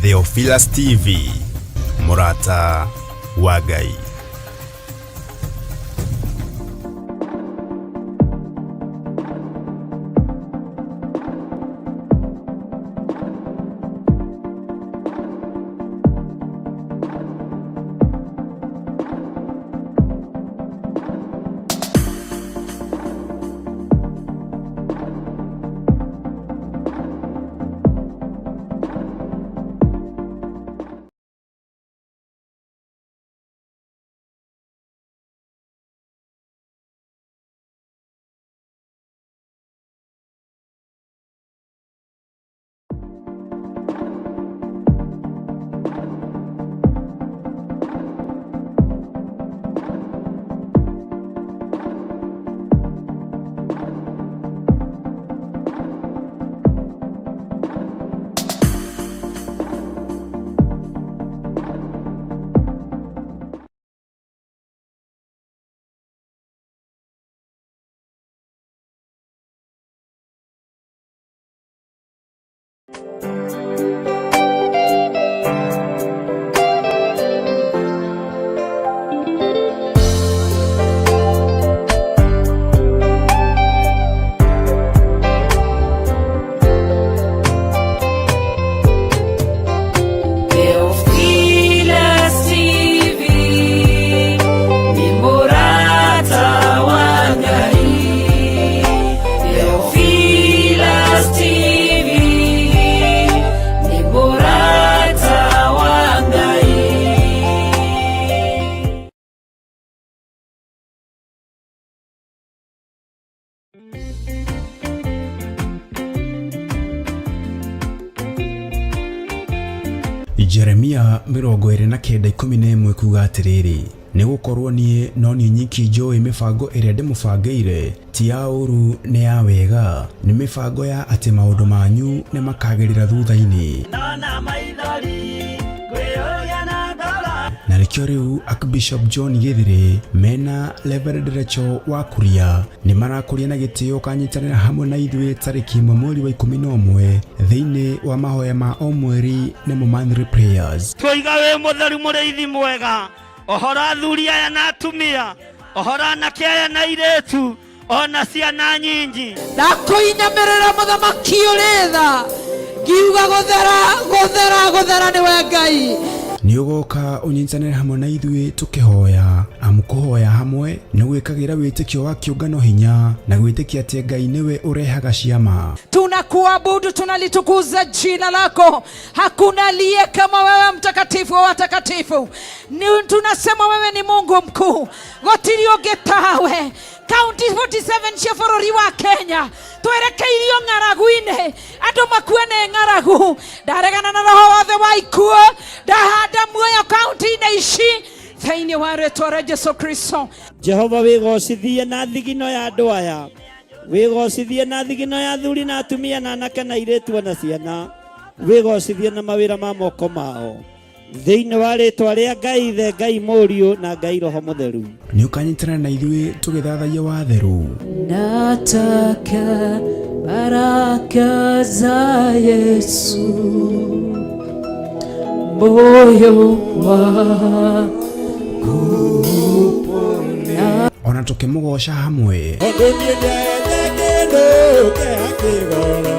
Theophilus TV, mũrata wa Ngai. Theophilus TV ni murata wa Ngai. Theophilus TV ni murata wa Ngai. Jeremia 29:11 kuga atĩrĩrĩ, nĩ gũkorwo niĩ no niĩ nyiki njũĩ mĩbango ĩrĩa ndĩmũbangĩire, ti ya ũũru nĩ ya wega, nĩ mĩbango ya atĩ maũndũ manyu nĩ makagĩrĩra thutha-inĩ. Na nĩkĩo rĩu Archbishop John Gĩthĩrĩ mena Reverend Rachel wa Kuria nĩ marakũria na gĩtĩo ũkanyitanĩra hamwe na ithuĩ tarĩki 1 mweri wa 11 thĩinĩ wa mahoya ma o mweri nĩmo monthly prayers. Twoiga wĩ mũtheru mũrĩithi mwega, ohora athuri aya na atumia, ohora anake aya na airĩtu, ona ciana nyinyi. Ndakũinamĩrĩra mũthamaki ũrĩ tha, ngiuga gũthera gũthera gũthera nĩwe Ngai. Nĩ ũgoka ũnyitanĩre hamwe na ithuĩ tũkĩhoya, amu kũhoya hamwe nĩ gwĩkagĩra wĩtĩkio wa kĩũngano hinya na gwĩtĩkia atĩ Ngai nĩwe ũrehaga ciama. Tunakuabudu, tunalitukuza jina lako. Hakuna aliye kama wewe, mtakatifu wa watakatifu. Ni tunasema wewe ni Mungu mkuu, gũtirĩ ũngĩ tawe. Kaunti 47 cia bũrũri wa Kenya twerekeirio ng'aragu-inĩ, andũ makue nĩ ng'aragu. Ndaregana na roho wothe wa ikuũ, ndahanda muoyo kaunti-inĩ ici thĩinĩ wa rĩtwa rĩa Jesu Kristo. Jehova wĩgocithie na thigino ya andũ aya, wĩgocithie na thigino ya athuri na atumia na anake na airĩtu ona ciana, wĩgocithie na mawĩra ma moko mao thĩinĩ wa rĩtwa rĩa Ngai Ithe, Ngai Mũriũ na Ngai Roho Mũtheru. Nĩ ũkanyitanĩra na ithuĩ tũgĩthathaiya watheru. Nataka baraka za Yesu, moyo wangu upone. Ona tũkĩmũgoca hamwe. Tondũ niĩ ndende kĩndũ kĩa kĩgoro,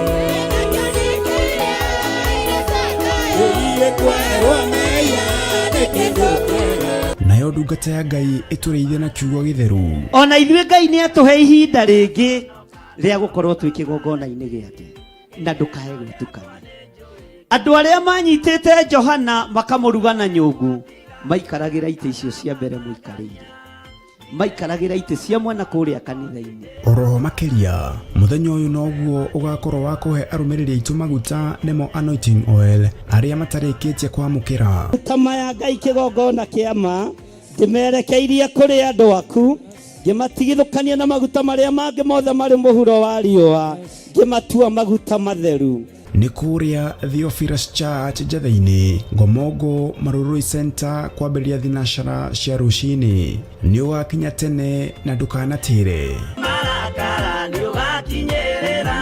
gũthiĩ kwerwo mehia nĩ kĩndũ kĩega. Nayo ndungata ya Ngai ĩtũrĩithie na kiugo gĩtheru. Ona ithuĩ Ngai nĩ atũhe ihinda rĩngĩ rĩa gũkorwo twĩ kĩgongona-inĩ gĩake, na ndũkae gwĩtukania. Andũ arĩa manyitĩte Johana makamũruga na nyũngũ maikaragĩra itĩ icio cia mbere mũikarĩire, maikaragĩra itĩ cia mwena kũrĩa kanitha-inĩ. Oroho makĩria mũthenya ũyũ noguo ũgakorwo wa kũhe arũmĩrĩri aitũ maguta nĩmo anointing oil arĩa matarĩkĩtie kwamũkĩra. Maguta maya Ngai kĩgongona kĩa ma ndĩmerekeirie kũrĩ andũ aku, ngĩmatigithũkania na maguta marĩa mangĩ mothe marĩ mũhuro wa riũa, ngĩmatua maguta matheru. Nĩ kũrĩa Theophilus Church Njetha-inĩ, Ngomongo Marurui Center kwambĩrĩria thinacara cia rũcinĩ. Nĩ ũgakinya tene na ndũkanatĩre. Marakara nĩ ũgakinyĩrĩra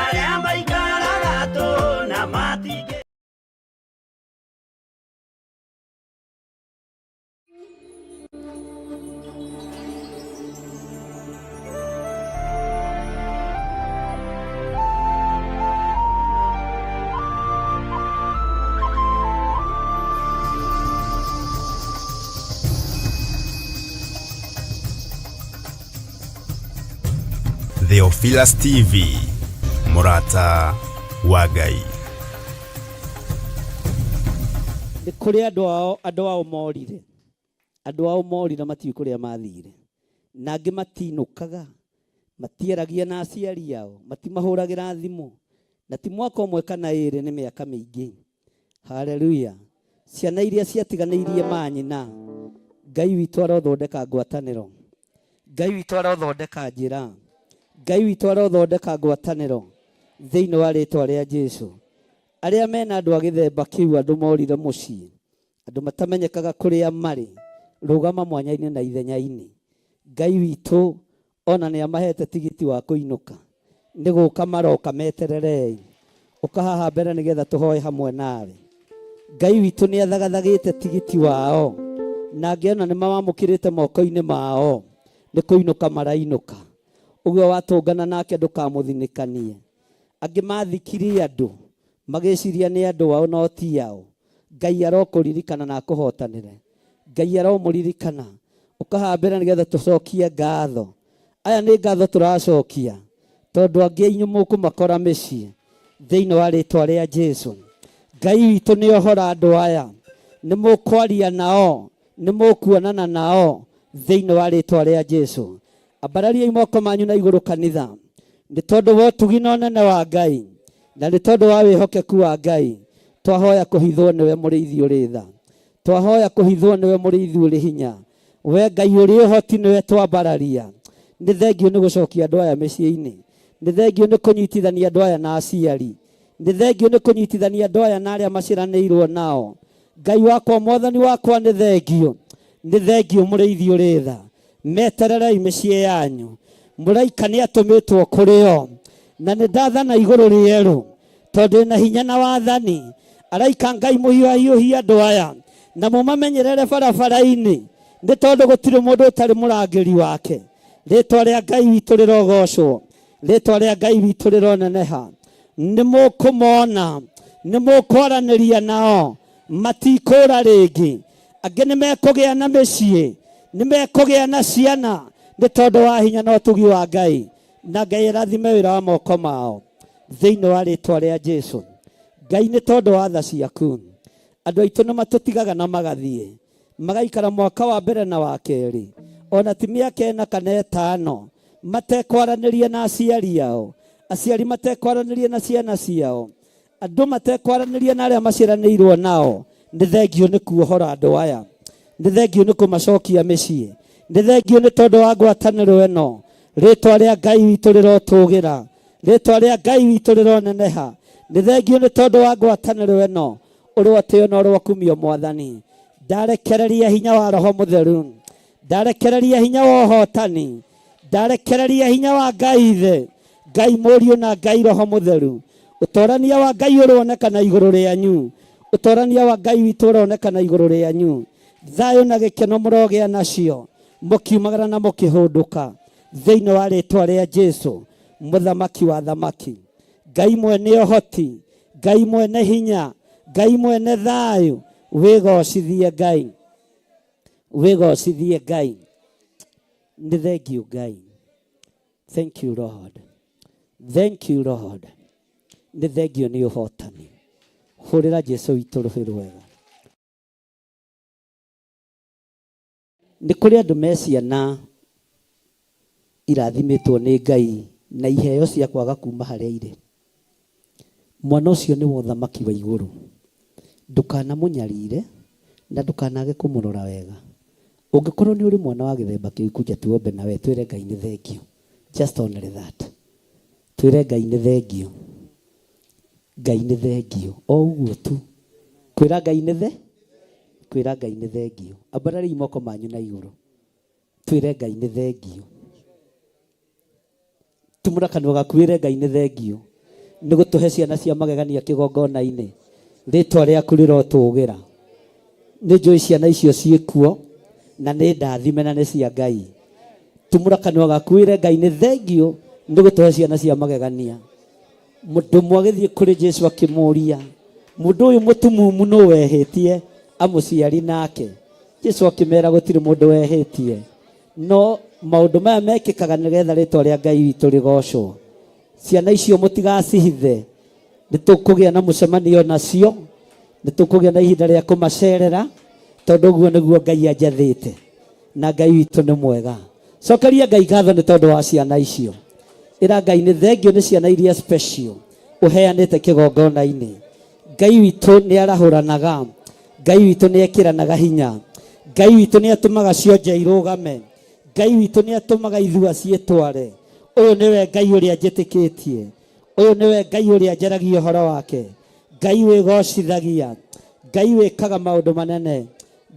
arĩa maikaraga tũ na matingĩ. Theophilus TV, mũrata wa Ngai. Nĩ kũrĩ andũ ao andũ ao morire, andũ ao morire matiũĩ kũrĩa mathire, na angĩ matinũkaga, matiaragia na aciari ao, matimahũragĩra thimũ, na ti mwaka ũmwe kana ĩrĩ, nĩ mĩaka mĩingĩ. Haleluya. Ciana iria ciatiganĩirie manyina, Ngai witũ arothondeka ngwatanĩro, Ngai witũ arothondeka njĩra, Ngai witũ arothondeka ngwatanĩro thĩinĩ wa rĩtwa rĩa Jesu. Arĩa mena andũ a gĩthemba kĩu, andũ morire mũciĩ, andũ matamenyekaga kũrĩa marĩ, rũgama mwanya-inĩ na ithenya-inĩ. Ngai witũ ona nĩ amahete tigiti wa kũinũka, nĩ gũka maroka, metererei. Ũka haha mbere nĩgetha tũhoe hamwe nawe. Ngai witũ nĩ athagathagĩte tigiti wao, na angĩona nĩ mawamũkĩrĩte moko-inĩ mao, nĩ kũinũka marainũka. Ũguo watũngana nake ndũkamũthinĩkanie. Angĩ mathikirie andũ magĩciria nĩ andũ ao no ti ao. Ngai arokũririkana na akũhotanĩre. Ngai aromũririkana. Ũkahaha mbere nĩgetha tũcokie ngatho. Aya nĩ ngatho tũracokia tondũ angĩ inyuĩ mũkũmakora mĩciĩ thĩinĩ wa rĩtwa rĩa Jesu. Ngai witũ nĩ ohora andũ aya, nĩ mũkwaria nao, nĩ mũkuonana nao thĩinĩ wa rĩtwa rĩa Jesu. Ambarariai moko manyu na igũrũ kanitha, nĩ tondũ wa ũtugi na ũnene wa Ngai, na nĩ tondũ wa wĩhokeku wa Ngai. Twahoya kũhithwo nĩwe mũrĩithi ũrĩ tha, twahoya kũhithwo nĩwe mũrĩithi ũrĩ hinya. We Ngai ũrĩ ũhoti nĩwe twambararia. Nĩ thengio nĩ gũcokia andũ aya mĩciĩ-inĩ, nĩ thengio nĩ kũnyitithania andũ aya na aciari, nĩ thengio nĩ kũnyitithania andũ aya na arĩa maciranĩirwo nao. Ngai wakwa, mwathani wakwa, nĩ thengio, nĩ thengio mũrĩithi ũrĩ tha. Metererei mĩciĩ yanyu, mũraika nĩ atũmĩtwo kũrĩ o, na nĩ ndathana igũrũ rĩerũ tondũ na hinya na wathani. Araika Ngai mũhiũhahiũhie andũ aya na mũmamenyerere barabara-inĩ, nĩ tondũ gũtirĩ mũndũ ũtarĩ mũrangĩri wake. Rĩtwa rĩa Ngai witũ rĩrogocwo, rĩtwa rĩa Ngai witũ rĩroneneha. Nĩ mũkũmona, nĩ mũkwaranĩria nao, matikũra rĩngĩ. Angĩ nĩ mekũgĩa na mĩciĩ, nĩ mekũgĩa na ciana, nĩ tondũ wa hinya na ũtugi wa Ngai. Na Ngai arathime wĩra wa moko mao thĩinĩ wa rĩtwa rĩa Jesu. Ngai, nĩ tondũ wa tha ciaku, andũ aitũ nĩ matũtigaga na magathiĩ magaikara mwaka wa mbere na wa kerĩ, ona ti mĩaka 4 kana 5, matekwaranĩria na aciari ao, aciari matekwaranĩria na ciana ciao, andũ matekwaranĩria na arĩa maciaranĩirwo nao. Nĩ thengio nĩ kuohora andũ aya, nĩ thengio nĩ kũmacokia mĩciĩ, nĩ thengio nĩ tondũ wa ngwatanĩro ĩno. Rĩtwa rĩa Ngai witũ rĩrotũgĩra, rĩtwa rĩa Ngai witũ rĩroneneha. Nĩ thengio nĩ tondũ wa ngwatanĩro ĩno. Ũrwatĩo na ũrwakumio mwathani. Ndarekereria hinya wa Roho Mũtheru, ndarekereria hinya wa ũhotani, ndarekereria hinya wa Ngai Ithe, Ngai Mũriũ na Ngai Roho Mũtheru. Ũtorania wa Ngai ũronekana igũrũ rĩanyu, ũtorania wa Ngai witũ ũronekana igũrũ rĩanyu. Thayũ na gĩkeno mũrogĩa nacio mũkiumagara na mũkĩhũndũka thĩinĩ wa rĩtwa rĩa Jesu, mũthamaki wa thamaki. Ngai mwene ũhoti, Ngai mwene hinya, Ngai mwene thayũ, wĩgocithie Ngai, wĩgocithie Ngai. Nĩ thengio Ngai. Thank you Lord, thank you Lord. Nĩ thengio nĩ ũhotani. Hũrĩra Jesu witũ rũhĩ rwega. Nĩ kũrĩ andũ me ciana irathimĩtwo nĩ Ngai na iheo cia kwaga kuma harĩa irĩ. Mwana ũcio nĩ wa ũthamaki wa igũrũ. Ndũkanamũnyarire na ndũkanage kũmũrora wega. Ũngĩkorwo nĩ ũrĩ mwana wa gĩthemba kĩu, kuja tuombe nawe, twĩre Ngai nĩ thengio. Just only that. Twĩre Ngai nĩ thengio. Ngai nĩ thengio. O ũguo tu. Kwĩra Ngai nĩ the? Kwĩra Ngai nĩ thengio. Ambarariai moko manyu na igũrũ. Twĩre Ngai nĩ thengio. Tumũra kanua gaku wĩre Ngai nĩ thengio. Nĩ gũtũhe ciana cia magegania kĩgongona-inĩ. Rĩtwa rĩaku rĩrotũgĩra. Nĩ njũĩ ciana icio ciĩkuo na nĩ ndathime na nĩ cia Ngai. Tumũra kanua gaku wĩre Ngai nĩ thengio nĩ gũtũhe ciana cia magegania. Mũndũ ũmwe agĩthiĩ kũrĩ Jesu akĩmũũria, mũndũ ũyũ mũtumumu nũ wehĩtie amũciari nake? Jesu akĩmera gũtirĩ mũndũ wehĩtie. No maũndũ maya mekĩkaga nĩgetha rĩtwa rĩa Ngai witũ rĩgocwo. Ciana icio mũtigacihithe, nĩ tũkũgĩa na mũcemanio nacio, nĩ tũkũgĩa na ihinda rĩa kũmacerera, tondũ ũguo nĩguo Ngai anjathĩte, na Ngai witũ nĩ mwega. Cokeria Ngai ngatho nĩ tondũ wa ciana icio. Ĩra Ngai nĩ thengio nĩ ciana iria special ũheanĩte kĩgongona-inĩ. Ngai witũ nĩ arahũranaga, Ngai witũ nĩ ekĩranaga hinya, Ngai witũ nĩ atũmaga cionje irũgame, Ngai witũ nĩ atũmaga ithua ciĩtware. Ũyũ nĩwe Ngai ũrĩa njĩtĩkĩtie, ũyũ nĩwe Ngai ũrĩa njaragia ũhoro wake, Ngai wĩgocithagia, Ngai wĩkaga maũndũ manene,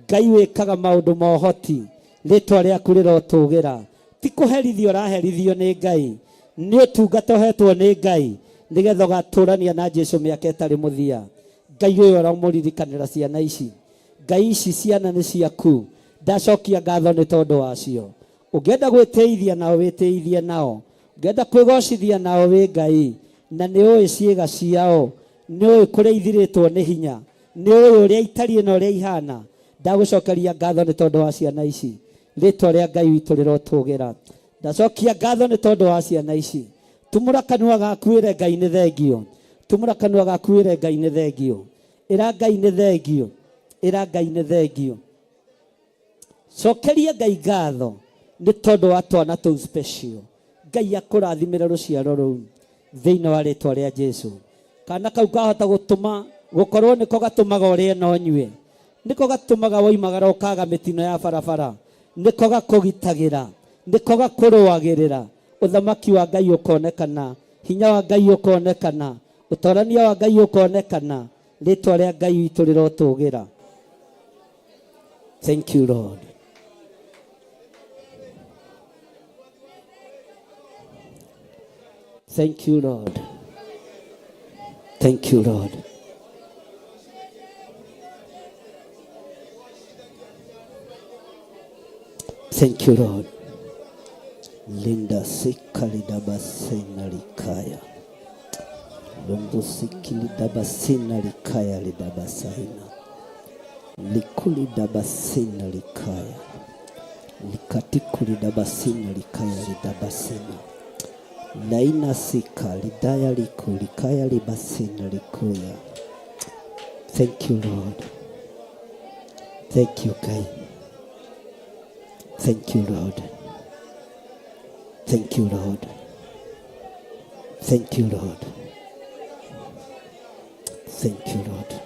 Ngai wĩkaga maũndũ ma ũhoti. Rĩtwa rĩaku rĩrotũgĩra. Ti kũherithio ũraherithio nĩ Ngai, nĩ ũtungata ũhetwo nĩ Ngai nĩgetha ũgatũrania na Jesu mĩaka ĩtarĩ mũthia. Ngai ũyũ aromũririkanĩra ciana ici. Ngai ici ciana nĩ ciaku, ndacokia ngatho nĩ tondũ wacio. Ũngĩenda gwĩtĩithia nao wĩtĩithie nao, ũngĩenda kwĩgocithia nao wĩ Ngai, na nĩ ũĩ ciĩga ciao, nĩ ũĩ kũrĩa ithirĩtwo nĩ hinya, nĩ ũĩ ũrĩa itariĩ na ũrĩa ihana. Ndagũcokeria ngatho nĩ tondũ wa ciana ici. Rĩtwa rĩa Ngai witũ rĩrotũgĩra. Ndacokia ngatho nĩ tondũ wa ciana ici. Tumũra kanua gaku wĩre Ngai nĩ thengio. Tumũra kanua gaku wĩre Ngai nĩ thengio. Ĩra Ngai nĩ thengio. Ĩra Ngai nĩ thengio. Cokeria Ngai ngatho nĩ tondũ wa twana tũu special. Ngai akũrathimĩre rũciaro rũu thĩinĩ wa rĩtwa rĩa Jesu. Kana kau kahota gũtũma gũkorwo nĩko gatũmaga ũrĩe na ũnyue, nĩko gatũmaga woimagara ũkaga mĩtino ya barabara, nĩko gakũgitagĩra, nĩko gakũrũagĩrĩra. Ũthamaki wa Ngai ũkonekana, hinya wa Ngai ũkonekana, ũtorania wa Ngai ũkonekana, rĩtwa rĩa Ngai witũ rĩrotũgĩra. Thank you, Lord. Thank you, Lord. Thank you, Lord. Thank you, Lord. Linda sikalidabasena likaya. Lumbu sikilidabasina likaya lidabasaina. Likulidabasina likaya. Likatikulidabasina likaya lidabasina. Laina sika lidaya liku likaya libasina likuya. Thank you, Lord. Thank you, Kai. Thank you, Lord. Thank you, Lord. Thank you, Lord. Thank you, Lord.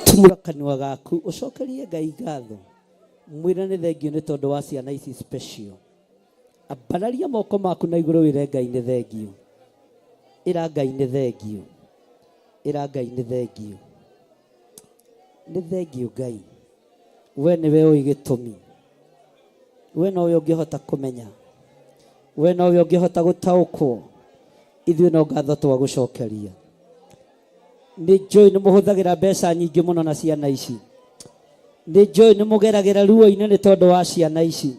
Tumũra kanua gaku ũcokerie Ngai ngatho, mwĩre nĩ thengio nĩ tondũ wa ciana ici special. Ambararia moko maku na igũrũ wĩre Ngai nĩ thengio. Ĩra Ngai nĩ thengio. Ĩra Ngai nĩ thengio. Nĩ thengio Ngai. We nĩwe ũĩ gĩtũmi. We nowe ũngĩhota kũmenya. We nowe ũngĩhota gũtaũkwo. Ithuĩ no ngatho twagũcokeria. Nĩ njũĩ nĩ mũhũthagĩra mbeca nyingĩ mũno na ciana ici. Nĩ njũĩ nĩ mũgeragĩra ruo-inĩ nĩ tondũ wa ciana ici.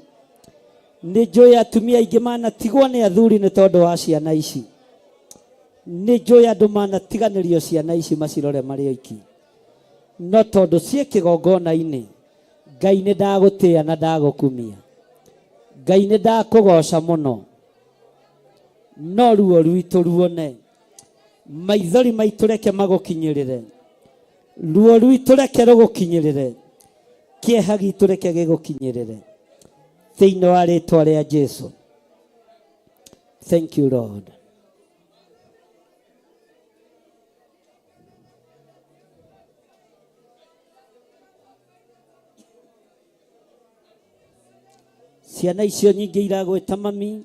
Nĩ njũĩ atumia aingĩ manatigwo nĩ athuri nĩ tondũ wa ciana ici. Nĩ njũĩ andũ manatiganĩrio ciana ici macirore marĩ oiki. No tondũ ciĩ kĩgongona-inĩ, Ngai nĩ ndagũtĩa na ndagũkumia. Ngai nĩ ndakũgoca mũno. No ruo rwitũ ruone. Maithori maitũ reke magũkinyĩrĩre. Ruo rwitũ reke rũgũkinyĩrĩre. Kĩeha gitũ reke gĩgũkinyĩrĩre. Thĩinĩ wa rĩtwa rĩa Jesu. Thank you, Lord. Ciana icio nyingĩ iragwĩta mami,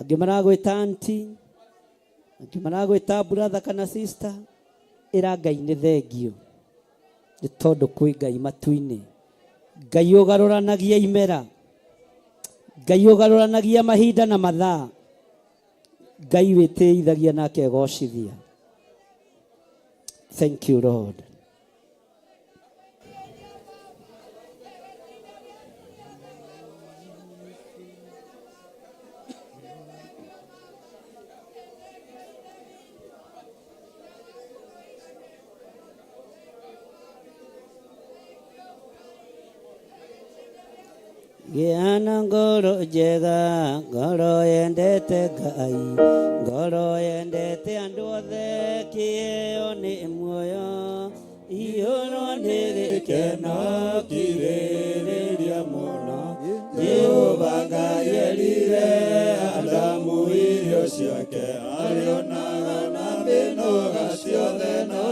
angĩ maragwĩta anti. Angĩ maragwĩta brother kana sister, ĩra Ngai nĩ thengio nĩ tondũ kwĩ Ngai matu-inĩ. Ngai ũgarũranagia imera, Ngai ũgarũranagia mahinda na mathaa, Ngai wĩtĩithagia na akegocithia. Thank you Lord. Gĩa na ngoro njega, ngoro yendete Ngai, ngoro yendete andũ othe, kĩheo nĩ muoyo, iyũrwo nĩ gĩkeno Kirĩrĩria mũno Jehova Ngai erire Adamu irio ciake arĩonaga na mĩnoga ciothe na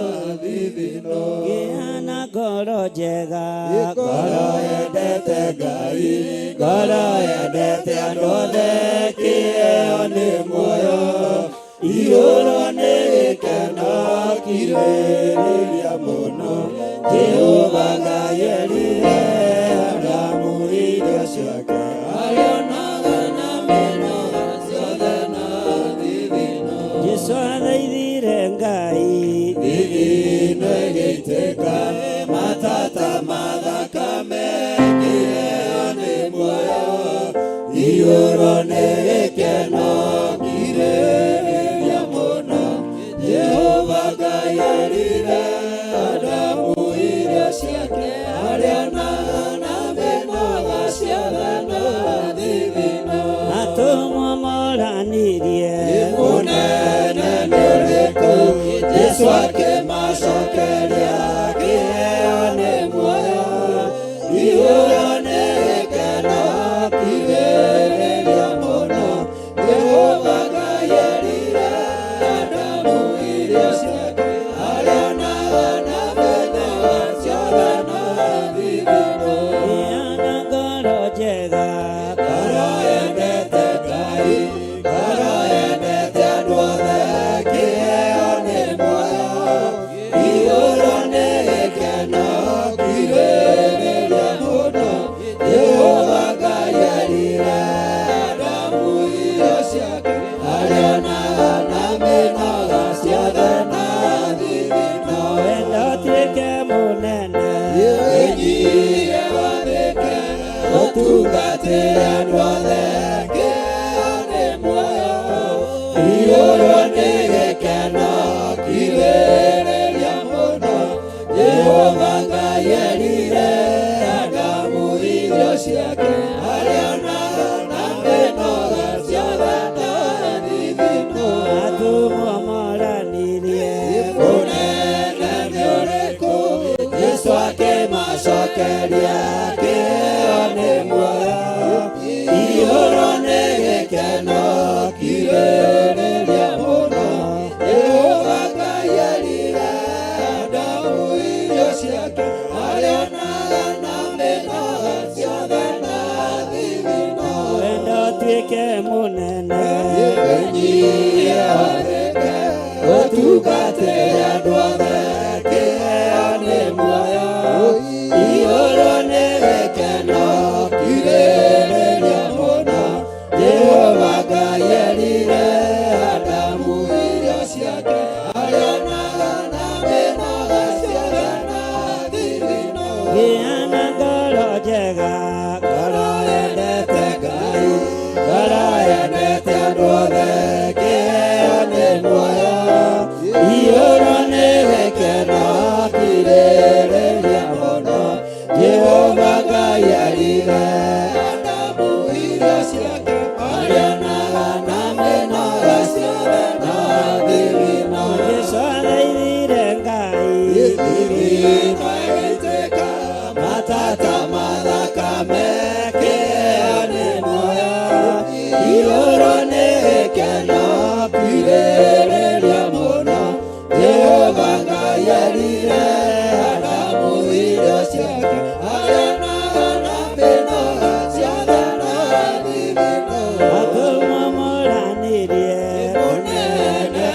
thithino. Gĩa na ngoro njega, Ngoro yendete Ngai, ngoro yendete andũ othe, kĩheo nĩ muoyo, iyũrwo nĩ gĩkeno kirĩrĩria mũno. Jehova Ngai erire Adamu irio ciake arĩonaga na mĩnoga ciothe na thithino. Jesu athaithire Ngai, Thithino ĩgĩitĩka, matata mathakame, kĩheo nĩ muoyo, iyũrwo nĩ gĩkeno kirĩrĩria mũno. Jehova Ngai erire Adamu irio ciake arĩonaga na mĩnoga ciothe na thithino. Atũmwo moranirie, Mũnene nĩ ũrĩkũ? Jesũ akĩmacokeria, kĩheo nĩ muoyo, iyũrwo nĩ gĩkeno kirĩrĩria mũno. Jehova Ngai erire Adamu irio ciake arĩonaga na mĩnoga ciothe na thithino. Gĩa na ngoro njega, Ngoro yendete Ngai, ngoro yendete andũ othe, kĩheo nĩ muoyo, iyũrwo nĩ gĩkeno kirĩrĩria mũno. Jehova Ngai erire Adamu irio ciake arĩonaga na mĩnoga ciothe na thithino. Wendo ũtuĩke mũnene, Wĩnyihie wathĩke, ũtungatĩre andũ othe, kĩheo nĩ muoyo, iyũrwo nĩ gĩkeno kirĩrĩria mũno. Jehova Ngai erire Adamu irio ciake arĩonaga na mĩnoga ciothe na thithino. Atũmwo moranirie, Mũnene nĩ ũrĩkũ? Jesũ akĩmacokeria, kĩheo nĩ muoyo, iyũrwo nĩ gĩkeno kirĩrĩria mũno. Jehova Ngai erire Adamu irio ciake arĩonaga na mĩnoga ciothe na thithino. Wendo ũtuĩke mũnene, Wĩnyihie wathĩke, ũtungatĩre andũ othe, kĩheo nĩ muoyo, iyũrwo nĩ gĩkeno kirĩrĩria mũno. Jehova Ngai erire Adamu irio ciake arĩonaga na mĩnoga ciothe na thithino. Gĩa na ngoro njega, Ngoro yendete Ngai, ngoro yendete andũ othe, kĩheo nĩ muoyo, iyũrwo nĩ gĩkeno kirĩrĩria mũno. Jehova Ngai erire Adamu irio ciake arĩonaga na mĩnoga ciothe na thithino. Jesũ athaithire Ngai, Thithino ĩgĩitĩka, matata mathakame, kĩheo nĩ muoyo, iyũrwo nĩ gĩkeno kirĩrĩria mũno. Jehova Ngai erire Adamu irio ciake arĩonaga na mĩnoga ciothe na thithino. Atũmwo moranirie, Mũnene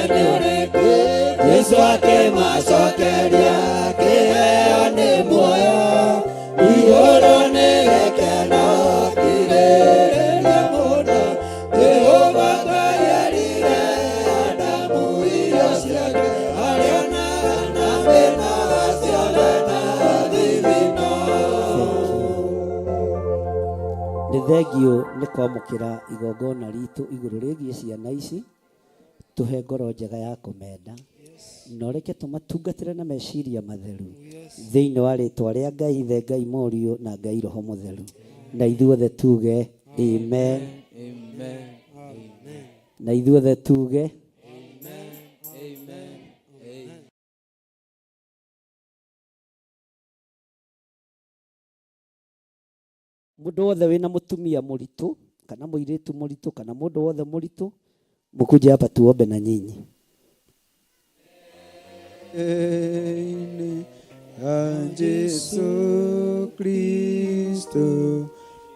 Thengiũ nĩ kwamũkĩra igongona ritũ igũrũ rĩgiĩ ciana ici. Tũhe ngoro njega ya kũmenda na ũreke tũmatungatĩre na meciria matheru thĩinĩ wa rĩtwa rĩa Ngai Ithe, Ngai Mũriũ na Ngai Roho Mũtheru. Na ithuothe tuge amen. Na ithuothe tuge Mundu wothe wina mutumia muritu kana muiritu muritu kana mundu wothe muritu, mukuje hapa tuombe na nyinyi. Jesu Kristo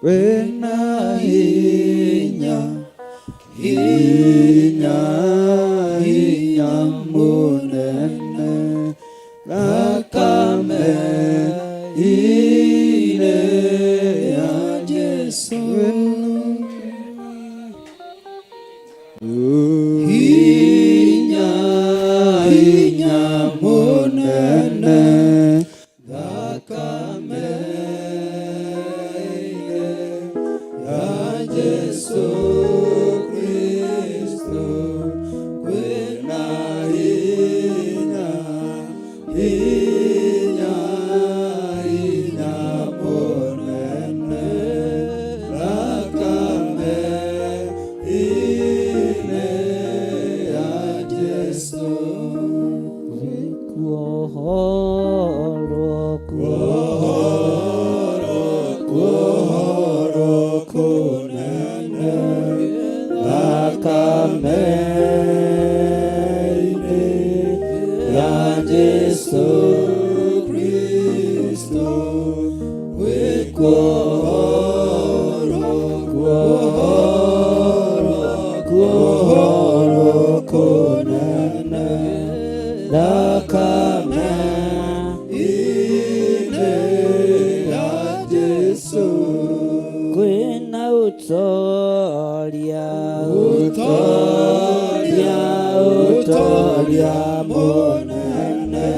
wena hinya hinya hinya munene thakame ine ya Jesu hinya hinya munene thakame ine ya Jesu Kristo kwina hinya hinya hinya munene thakame ine ya Jesu. Kuohorwo Kuohorwo kunene thakame-inĩ ya Jesu Kristo gwĩ kuohorwo kuohorwo kuohorwo kunene thakame-inĩ ya Jesu. Kwĩna ũtoria Ũtoria ũtoria mũnene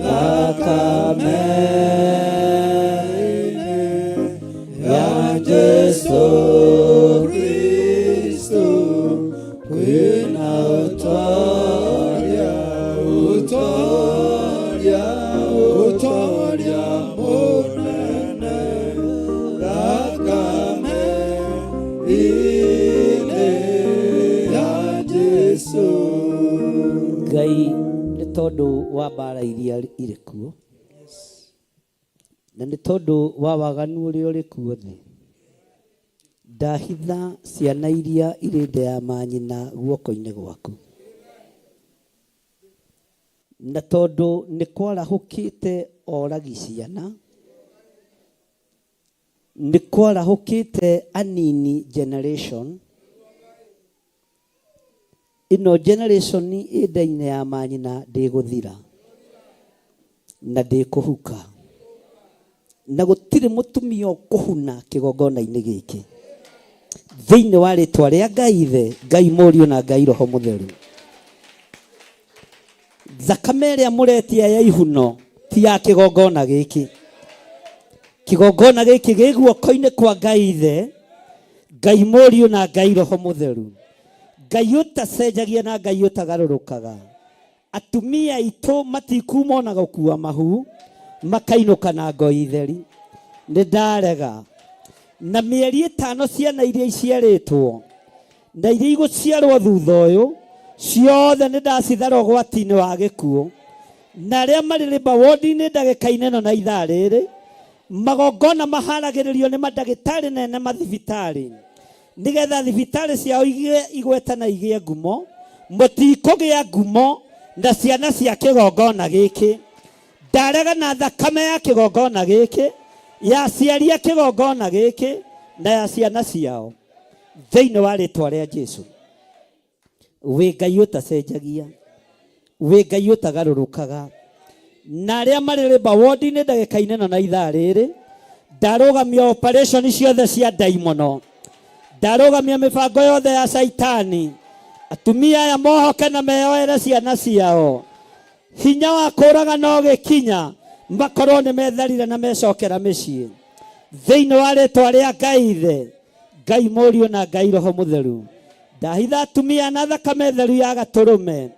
thakame-inĩ ya Jesu Kristo kwĩna ũtoria ũtoria ũtoria mũnene thakame-inĩ ya Jesu. Ngai nĩ tondũ wa mbara iria irĩ kuo na nĩ tondũ wa waganu ũrĩa ũrĩ kuo thĩ, ndahitha ciana iria irĩ nda ya manyina guoko-inĩ gwaku, na tondũ nĩ kwarahũkĩte oragi ciana, nĩ kwarahũkĩte anini generation ĩno, generation ĩ nda-inĩ ya manyina ndĩgũthira na ndĩkũhuka, na gũtirĩ mũtumia ũkũhuna kĩgongona-inĩ gĩkĩ thĩinĩ wa rĩtwa rĩa Ngai Ithe, Ngai Mũriũ na Ngai Roho Mũtheru. Thakame ĩrĩa mũretia ya ihuno ti ya kĩgongona gĩkĩ. Kĩgongona gĩkĩ gĩ guoko-inĩ kwa Ngai Ithe, Ngai Mũriũ na Ngai Roho Mũtheru, Ngai ũtacenjagia na Ngai ũtagarũrũkaga. Atumia aitũ matikuma ona gũkua mahu makainũka na ngoi theri. Nĩ ndarega na mĩeri 5 ciana iria iciarĩtwo na iria igũciarwo thutha ũyũ ciothe nĩ ndacithara ũgwati-inĩ wa gĩkuũ, na arĩa marĩ labour ward-inĩ ndagĩka-inĩ ĩno na ithaa rĩrĩ, magongona maharagĩrĩrio nĩ mandagĩtarĩ nene mathibitarĩ nĩgetha thibitarĩ ciao igĩe igweta na igĩe ngumo. Mũtikũgĩa ngumo na ciana cia kĩgongona gĩkĩ. Ndarega na thakame ya kĩgongona gĩkĩ, ya aciari a kĩgongona gĩkĩ na ya ciana ciao thĩinĩ wa rĩtwa rĩa Jesu. Wĩ Ngai ũtacenjagia, wĩ Ngai ũtagarũrũkaga, na arĩa marĩ labour ward-inĩ ndagĩka-inĩ ĩno na ithaa rĩrĩ, ndarũgamia operation ciothe cia ndaimono, ndarũgamia mĩbango yothe ya caitani. Atumia aya mohoke na meyoere ciana ciao. Hinya wa kũraga no gĩkinya makorwo nĩ metharire na mecokera mĩciĩ. Thĩinĩ wa rĩtwa rĩa Ngai Ithe, Ngai Mũriũ na Ngai Roho Mũtheru. Ndahitha atumia na thakame theru ya gatũrũme.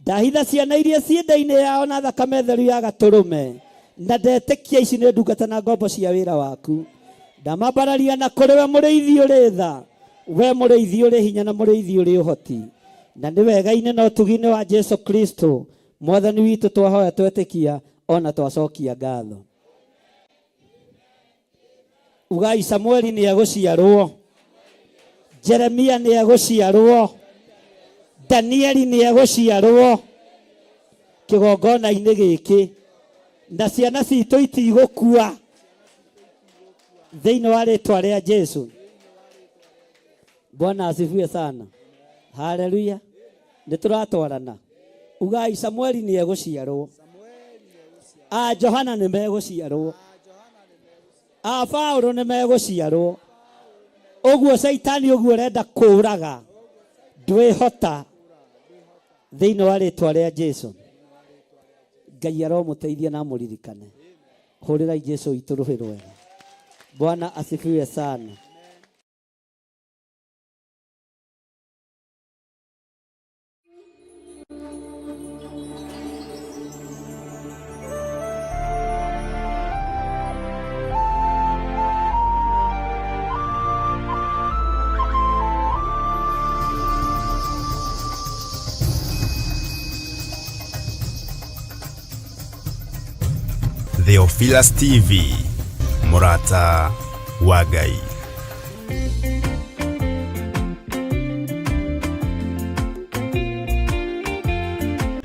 Ndahitha ciana iria ciĩ nda-inĩ yao na thakame theru ya gatũrũme. Na ndetĩkia ici nĩ ndungata na ngombo cia wĩra waku. Ndamambararia na kũrĩ we mũrĩithi ũrĩ tha, we mũrĩithi ũrĩ hinya na mũrĩithi ũrĩ ũhoti. Na nĩ wega-inĩ na ũtugi-inĩ wa Jesu Kristo, Mwathani witũ twahoya twetĩkia ona twacokia ngatho. Ugai Samueli nĩ egũciarwo, Jeremia nĩ egũciarwo, Danieli nĩ egũciarwo kĩgongona-inĩ gĩkĩ, na ciana citũ itigũkua thĩinĩ wa rĩtwa rĩa Jesu. Bwana asifiwe sana. Haleluya. Nĩ tũratwarana. Ugai Samueli nĩ egũciarwo. A Johana nĩ megũciarwo. A Paulo nĩ megũciarwo. Ũguo Caitani ũguo ũrenda kũraga ndwĩhota thĩinĩ wa rĩtwa rĩa Jesu. Ngai aromũteithia na amũririkane. Hũrĩrai Jesu witũ rũhĩ rwega. Bwana asifiwe sana. Theophilus TV, mũrata wa Ngai.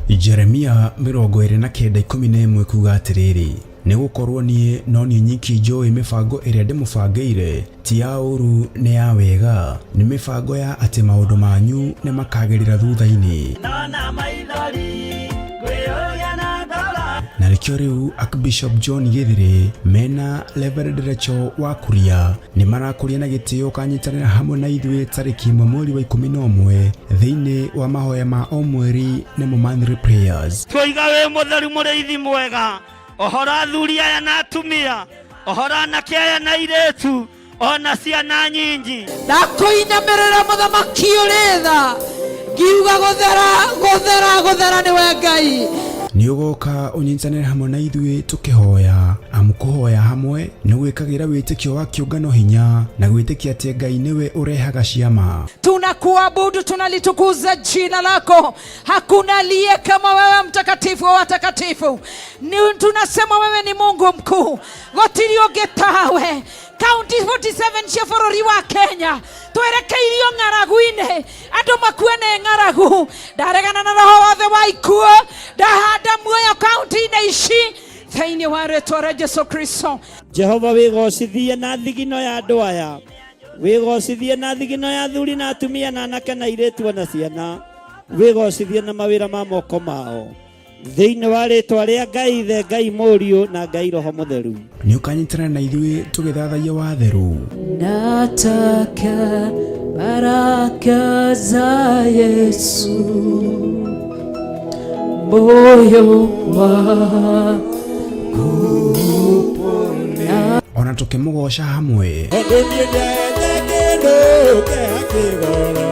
Jeremia 29:11 kuga atĩrĩrĩ, nĩ gũkorwo niĩ no niĩ nyiki njũĩ mĩbango ĩrĩa ndĩmũbangĩire, ti ya ũũru nĩ ya wega, nĩ mĩbango ya atĩ maũndũ manyu nĩ makagĩrĩra thutha-inĩ. Na nĩkĩo rĩu Archbishop John Gĩthĩrĩ mena Reverend Rachel wa Kuria nĩ marakũria na gĩtĩo ũkanyitanĩra hamwe na ithuĩ tarĩki 1 mweri wa 11 thĩinĩ wa mahoya ma o mweri nĩmo monthly prayers. Twoiga wĩ mũtheru mũrĩithi mwega, ohora athuri aya na atumia, ohora anake aya na airĩtu, ona ciana nyingi. Ndakũinamĩrĩra mũthamaki ũrĩ tha, ngiuga gũthera gũthera gũthera nĩwe Ngai. Nĩ ũgoka ũnyitanĩre hamwe na ithuĩ tũkĩhoya, amu kũhoya hamwe nĩ gwĩkagĩra wĩtĩkio wa kĩũngano hinya na gwĩtĩkia atĩ Ngai nĩwe ũrehaga ciama. Tunakuabudu, tunalitukuza jina lako. Hakuna aliye kama wewe, mtakatifu wa watakatifu. Tunasema wewe ni Mungu mkuu, gũtirĩ ũngĩ tawe. Kaunti 47 cia bũrũri wa Kenya twerekeirio ng'aragu-inĩ, andũ makue nĩ ng'aragu. Ndaregana na roho wothe wa ikuũ, ndahanda muoyo kaunti-inĩ ici thĩinĩ wa rĩtwa rĩa Jesu Kristo. Jehova wĩgocithie na thigino ya andũ aya, wĩgocithie na thigino ya athuri na atumia na anake na airĩtu na ciana, wĩgocithie na mawĩra ma moko mao thĩinĩ wa rĩtwa rĩa Ngai Ithe, Ngai Mũriũ na Ngai Roho Mũtheru. Nĩ ũkanyitanĩra na ithuĩ tũgĩthathaiya watheru. Nataka baraka za Yesu, moyo wangu upone. Ona tũkĩmũgoca hamwe. Tondũ niĩ ndethe kĩndũ kĩa kĩgoro.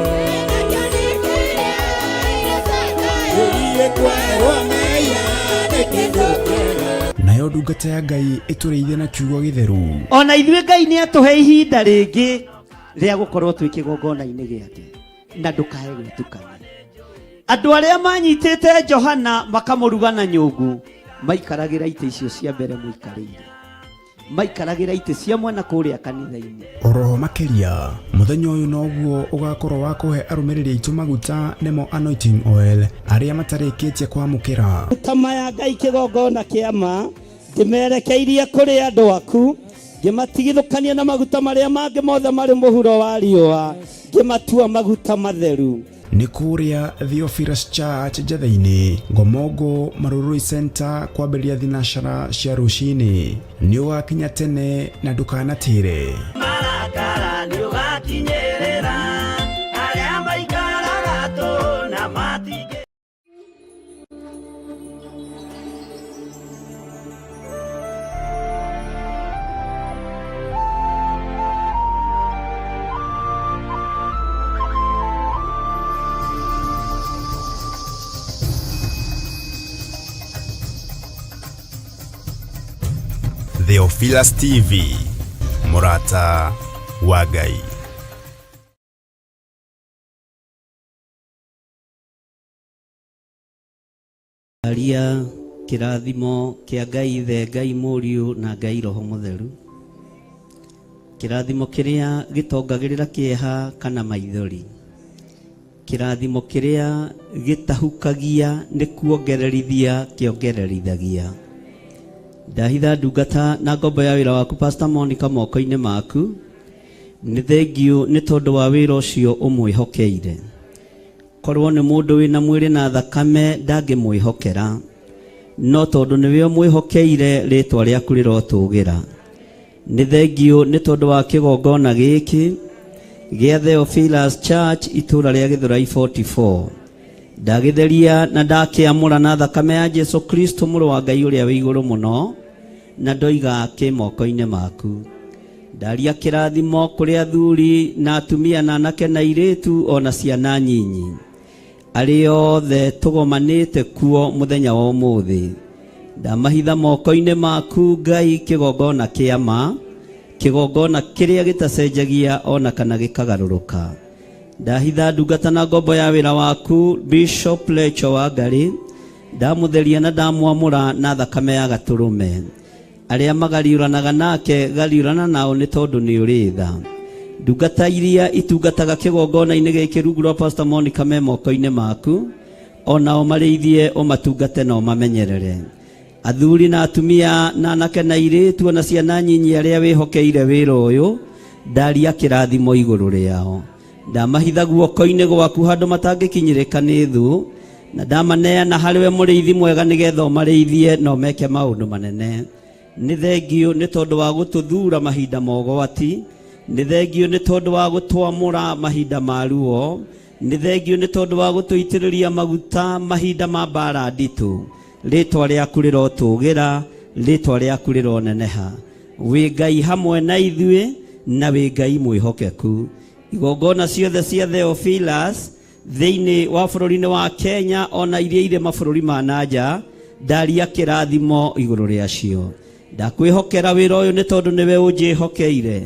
Gũthiĩ kwerwo mehia nĩ kĩndũ kĩega. Nayo ndungata ya Ngai ĩtũrĩithie na kiugo gĩtheru. Ona ithuĩ Ngai nĩ atũhe ihinda rĩngĩ rĩa gũkorwo twĩ kĩgongona-inĩ gĩake, na ndũkae gwĩtukania. Andũ arĩa manyitĩte Johana makamũruga na nyũngũ maikaragĩra itĩ icio cia mbere mũikarĩire, maikaragĩra itĩ cia mwena kũrĩa kanitha-inĩ. Oroho makĩria mũthenya ũyũ noguo ũgakorwo wa kũhe arũmĩrĩri aitũ maguta nĩmo anointing oil arĩa matarĩkĩtie kwamũkĩra. Maguta maya Ngai kĩgongona kĩa ma ndĩmerekeirie kũrĩ andũ aku, ngĩmatigithũkania na maguta marĩa mangĩ mothe marĩ mũhuro wa riũa, ngĩmatua maguta matheru. Nĩ kũrĩa Theophilus Church Njatheinĩ, Ngomongo Marurui Center kwambĩrĩria thinacara cia rũcinĩ. Nĩ ũgakinya tene na ndũkanatĩre. Marakara nĩ ũgakinyĩrĩra arĩa maikaraga tũ na matingĩ. Theophilus TV, mũrata wa Ngai. Aria kĩrathimo kĩa Ngai Ithe, Ngai Mũriũ na Ngai Roho Mũtheru. Kĩrathimo kĩrĩa gĩtongagĩrĩra kĩeha kana maithori. Kĩrathimo kĩrĩa gĩtahukagia nĩ kuongererithia kĩongererithagia. Ndahitha ndungata na ngombo ya wĩra waku Pastor Monica moko-inĩ maku. Nĩ thengiũ nĩ tondũ wa wĩra ũcio ũmwĩhokeire. Korwo nĩ mũndũ wĩna mwĩrĩ na thakame ndangĩmwĩhokera, no tondũ nĩwe ũmwĩhokeire rĩtwa rĩaku rĩrotũgĩra. Nĩ thengiũ nĩ tondũ wa kĩgongona gĩkĩ gĩa Theophilus Church itũra rĩa Gĩthũrai 44. Ndagĩtheria na ndakĩamũra na thakame ya Jesu Kristo mũrũ wa Ngai ũrĩa wĩ igũrũ mũno, na ndoiga kĩ moko-inĩ maku. Ndaria kĩrathimo kũrĩ athuri na atumia na anake na airĩtu o na ciana nyinyi, arĩa othe tũgomanĩte kuo mũthenya wa ũmũthĩ. Ndamahitha moko-inĩ maku Ngai, kĩgongona kĩa ma, kĩgongona kĩrĩa gĩtacenjagia ona kana gĩkagarũrũka. Ndahitha ndungata na ngombo ya wĩra waku Bishop Lecho Wangari, ndamũtheria na ndamwamũra na thakame ya gatũrũme. Arĩa magariũranaga nake gariũrana nao nĩ tondũ nĩ ũrĩ tha. Ndungata iria itungataga kĩgongona-inĩ gĩkĩ rungu rwa Pastor Monica me moko-inĩ maku, o nao marĩithie ũmatungate na ũmamenyerere. Athuri na atumia na anake na airĩtu ona ciana nyinyi arĩa wĩhokeire wĩra ũyũ, ndaria kĩrathimo igũrũ rĩao. Ndamahitha guoko-inĩ gwaku handũ matangĩkinyĩrĩka nĩ thũ, na ndamaneana harĩ we mũrĩithi mwega nĩgetha ũmarĩithie na ũmeke maũndũ manene. Nĩ thengiũ nĩ tondũ wa gũtũthura mahinda ma ũgwati, nĩ thengiũ nĩ tondũ wa gũtwamũra mahinda ma ruo, nĩ thengiũ nĩ tondũ wa gũtũitĩrĩria maguta mahinda ma mbara nditũ. Rĩtwa rĩaku rĩrotũgĩra, rĩtwa rĩaku rĩroneneha. Wĩ Ngai hamwe na ithuĩ na wĩ Ngai mwĩhokeku. Igongona ciothe cia Theophilus thĩinĩ wa bũrũri-inĩ wa Kenya ona iria irĩ mabũrũri ma nanja, ndaria kĩrathimo igũrũ rĩacio. Ndakwĩhokera wĩra ũyũ nĩ tondũ nĩwe ũnjĩhokeire.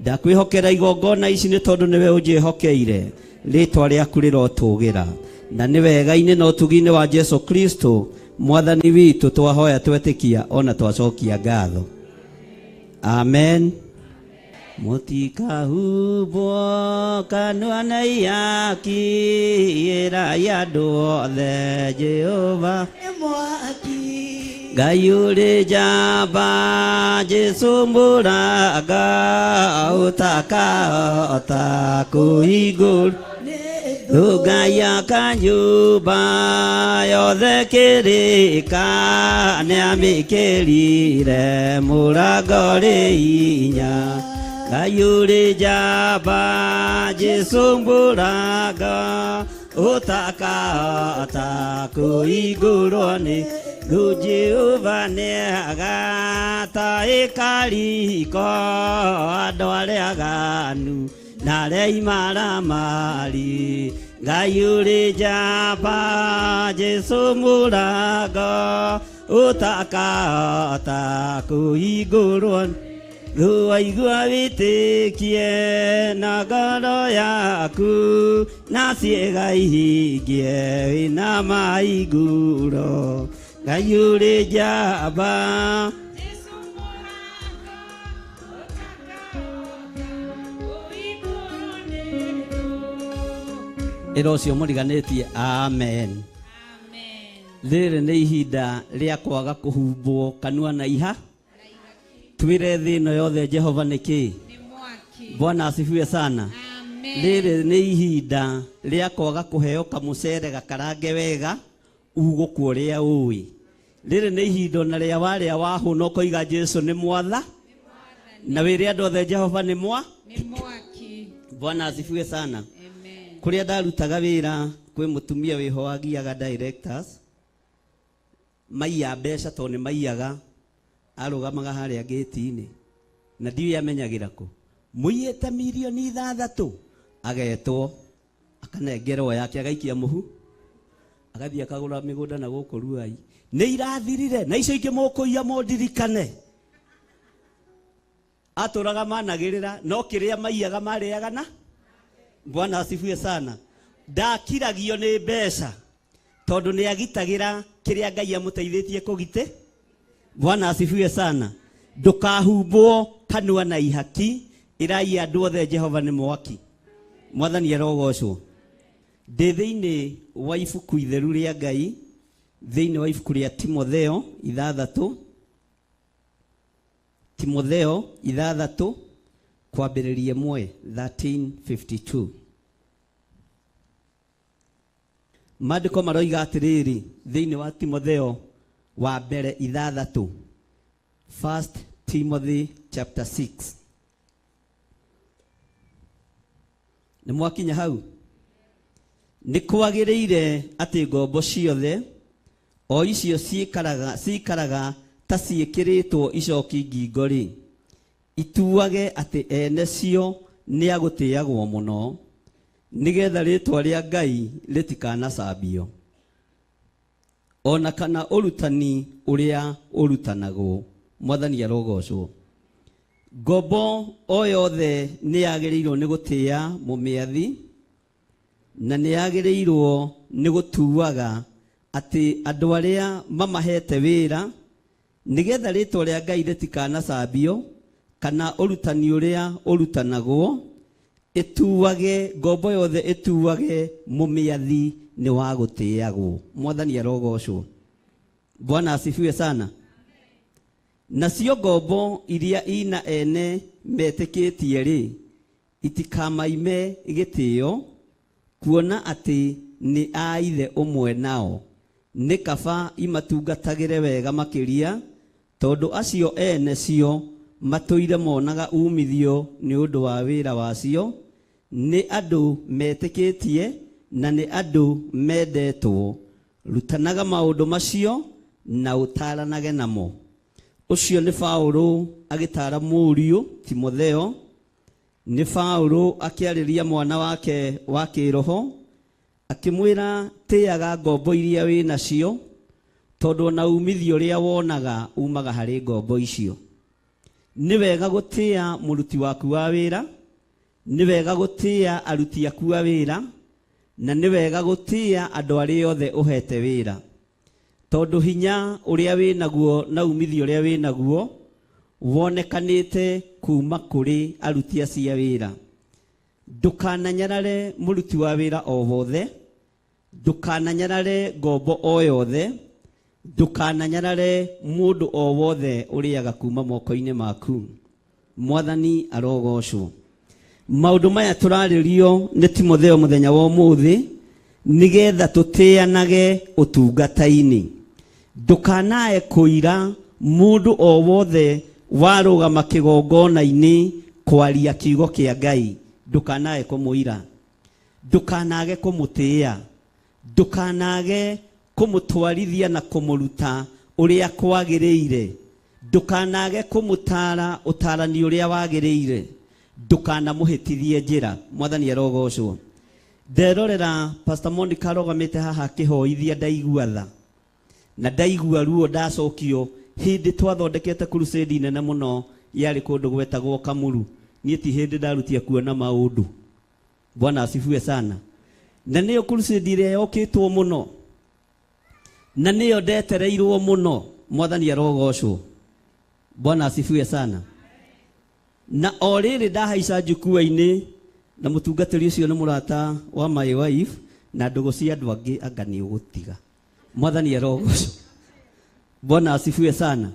Ndakwĩhokera igongona ici nĩ tondũ nĩwe ũnjĩhokeire. Rĩtwa rĩaku rĩrotũgĩra. Na nĩ wega-inĩ na ũtugi-inĩ wa Jesu Kristo mwathani witũ twahoya twetĩkia ona twacokia ngatho. Amen. Mũtikahumbwo kanua na ihaki, ĩrai andũ othe Jehova Ngai ũrĩ njamba, Jesu mũraga, ũtakahota kũhingũra Ngai akanyũmba yothe kĩrĩka, nĩamĩkĩrire mũrango rĩ hinya. Ngai ũrĩ njamba, Jesu mũraga, ũtakahota kũhingũrwo nĩ thũ. Jehova nĩagata ĩkariko andũ arĩa aganu na arĩa imaramari. Ngai ũrĩ njamba, Jesu mũrango, ũtakahota kũhingũrwo. Waigua wĩtĩkie na ngoro yaku, na ciĩga ihingie wĩna maiguro. Ngai ũrĩ njamba. Ĩra ũcio mũriganĩtie amen. Rĩrĩ nĩ ihinda rĩa kwaga kũhumbwo kanua na iha. Twĩre thĩ ĩno yothe Jehova nĩ kĩ. Bwana asifiwe sana. Rĩrĩ nĩ ihinda rĩa kwaga kũheo kamũcere gakarange wega ugũkwo ũrĩa ũĩ. Rĩrĩ nĩ ihinda ona rĩa warĩa wahũna ũkoiga Jesu nĩ mwatha, na wĩre andũ othe Jehova nĩ mwa. Bwana asifiwe sana. Kũrĩa ndarutaga wĩra kwĩ mũtumia wĩho wagiaga directors maiya mbeca tondũ nĩ maiyaga, arũgamaga harĩa gate-inĩ na ndiũĩ amenyagĩra kũ, mũiyĩte mirioni 6 agetwo akanengerwo yake agaikia mũhu agathiĩ akagũra mĩgũnda na gũkũ Ruai. Nĩ irathirire na icio ingĩ mũkũiya mũndirikane. Atũraga managĩrĩra no kĩrĩa maiyaga marĩaga na Bwana asifiwe sana. Ndakiragio nĩ mbeca tondũ nĩ agitagĩra kĩrĩa Ngai amũteithĩtie kũgite. Bwana asifiwe sana. Ndũkahumbwo kanua na ihaki, ĩrai andũ othe Jehova nĩ mwaki. Mwathani arogocwo. Ndĩ thĩinĩ wa ibuku itheru rĩa Ngai, thĩinĩ wa ibuku rĩa Timotheo ithathatũ, Timotheo ithathatũ kwambĩrĩria ĩmwe 1352. Maandĩko maroiga atĩrĩrĩ thĩinĩ wa Timotheo wa mbere ithathatũ, First Timothy chapter 6. Nĩ mwakinya hau? Nĩ kwagĩrĩire atĩ ngombo ciothe o icio cikaraga ta ciĩkĩrĩtwo icoki ngingo-rĩ, ituage atĩ ene cio nĩ agũtĩagwo mũno, nĩgetha rĩĩtwa rĩa Ngai rĩtikanacambio, ona kana ũrutani ũrĩa ũrutanagwo. Mwathani arogocwo. Ngombo o yothe nĩ yagĩrĩirwo nĩ gũtĩa mũmĩathi, na nĩ yagĩrĩirwo nĩ gũtuaga atĩ andũ arĩa mamahete wĩra, nĩgetha rĩĩtwa rĩa Ngai rĩtikanacambio, kana ũrutani ũrĩa ũrutanagwo, ĩtuage, ngombo yothe ĩtuage mũmĩathi nĩ wa gũtĩagwo. Mwathani arogocwo. Bwana asifiwe sana. Nacio ngombo iria ina ene metĩkĩtie rĩ, itikamaime gĩtĩo, kuona atĩ nĩ a ithe ũmwe nao. Nĩ kaba imatungatagĩre wega makĩria, tondũ acio ene cio matũire monaga umithio nĩ ũndũ wa wĩra wacio, nĩ andũ metĩkĩtie na nĩ andũ mendetwo. Rutanaga maũndũ macio na ũtaaranage namo. Ũcio nĩ Paũlũ agĩtaara mũriũ Timotheo, nĩ Paũlũ akĩarĩria mwana wake wa kĩroho, akĩmwĩra tĩaga ngombo iria wĩ nacio, tondũ ona umithio ũrĩa wonaga umaga harĩ ngombo icio. Nĩ wega gũtĩa mũruti waku wa wĩra, nĩ wega gũtĩa aruti aku a wĩra, na nĩ wega gũtĩa andũ arĩa othe ũhete wĩra, tondũ hinya ũrĩa wĩ naguo na umithio ũrĩa wĩ naguo wonekanĩte kuma kũrĩ aruti acio a wĩra. Ndũkananyarare mũruti wa wĩra o wothe, ndũkananyarare ngombo o yothe, ndũkananyarare mũndũ o wothe ũrĩaga kuma moko-inĩ maku. Mwathani arogocwo. Maũndũ maya tũrarĩrio nĩ Timotheo mũthenya wa ũmũthĩ, nĩgetha tũtĩanage ũtungata-inĩ. Ndũkanae kũira mũndũ o wothe warũgama kĩgongona-inĩ kwaria kiugo kĩa Ngai, ndũkanae kũmũira, ndũkanage kũmũtĩĩa, ndũkanage kũmũtwarithia na kũmũruta ũrĩa kwagĩrĩire, ndũkanage kũmũtaara ũtaarani ũrĩa wagĩrĩire, ndũkanamũhĩtithie njĩra. Mwathani arogocwo. Nderorera Pastor Monica arũgamĩte haha akĩhoithia, ndaigua tha na ndaigua ruo, ndacokio hĩndĩ twathondekete crusade nene mũno yarĩ kũndũ gwetagwo Kamuru. Niĩ ti hĩndĩ ndarutia kuona maũndũ. Bwana asifiwe sana. Na nĩyo crusade ĩrĩa yokĩtwo mũno, na nĩyo ndetereirwo mũno. Mwathani arogocwo. Bwana asifiwe sana. Na o rĩrĩ ndahaica njukua-inĩ na mũtungatĩri ũcio nĩ mũrata wa my wife, na ndũgũ cia andũ angĩ anga nĩ ũgũtiga. Mwathani arogocwo. Bwana asifiwe sana.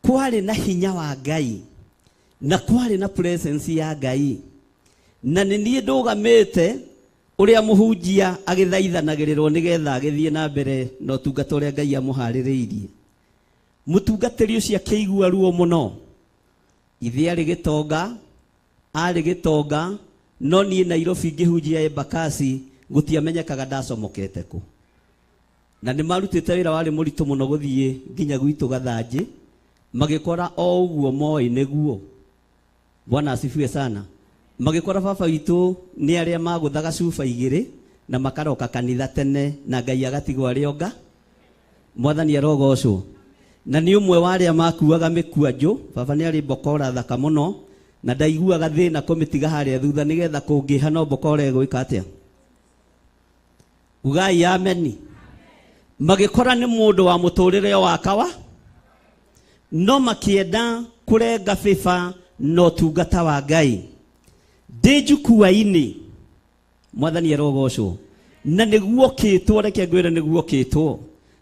Kwarĩ na hinya wa Ngai, na kwarĩ na presence ya Ngai, na nĩ niĩ ndũgamĩte ũrĩa mũhunjia agĩthaithanagĩrĩrwo nĩgetha agĩthiĩ na mbere na ũtungata ũrĩa Ngai amũharĩrĩirie. Mũtungatĩri ũcio akĩigua ruo mũno. Ithe arĩ gĩtonga, arĩ gĩtonga, no niĩ Nairobi ngĩhunjia Embakasi gũtiamenyekaga ndacomokete kũ. Na nĩ marutĩte wĩra warĩ mũritũ mũno gũthiĩ nginya gwitũ Gathanjĩ, magĩkora o ũguo moĩ nĩguo. Bwana asifiwe sana. Magĩkora baba witũ nĩ arĩa magũthaga cuba igĩrĩ na makaroka kanitha tene na Ngai agatigwo arĩ onga. Mwathani arogocwo. Na nĩ ũmwe wa arĩa makuaga mĩkwanjũ. Baba nĩ arĩ mbokora thaka mũno, na ndaiguaga thĩna kũmĩtiga harĩa thutha nĩgetha kũngĩha no mbokora ĩgwĩka atĩa. Ugai ameni. Magĩkora nĩ mũndũ wa mũtũrĩre wa kawa, no makĩenda kũrenga bĩba na ũtungata wa Ngai. Ndĩ njukua-inĩ, Mwathani arogocwo. Na nĩguo kĩtwo, reke ngwĩre nĩguo kĩtwo,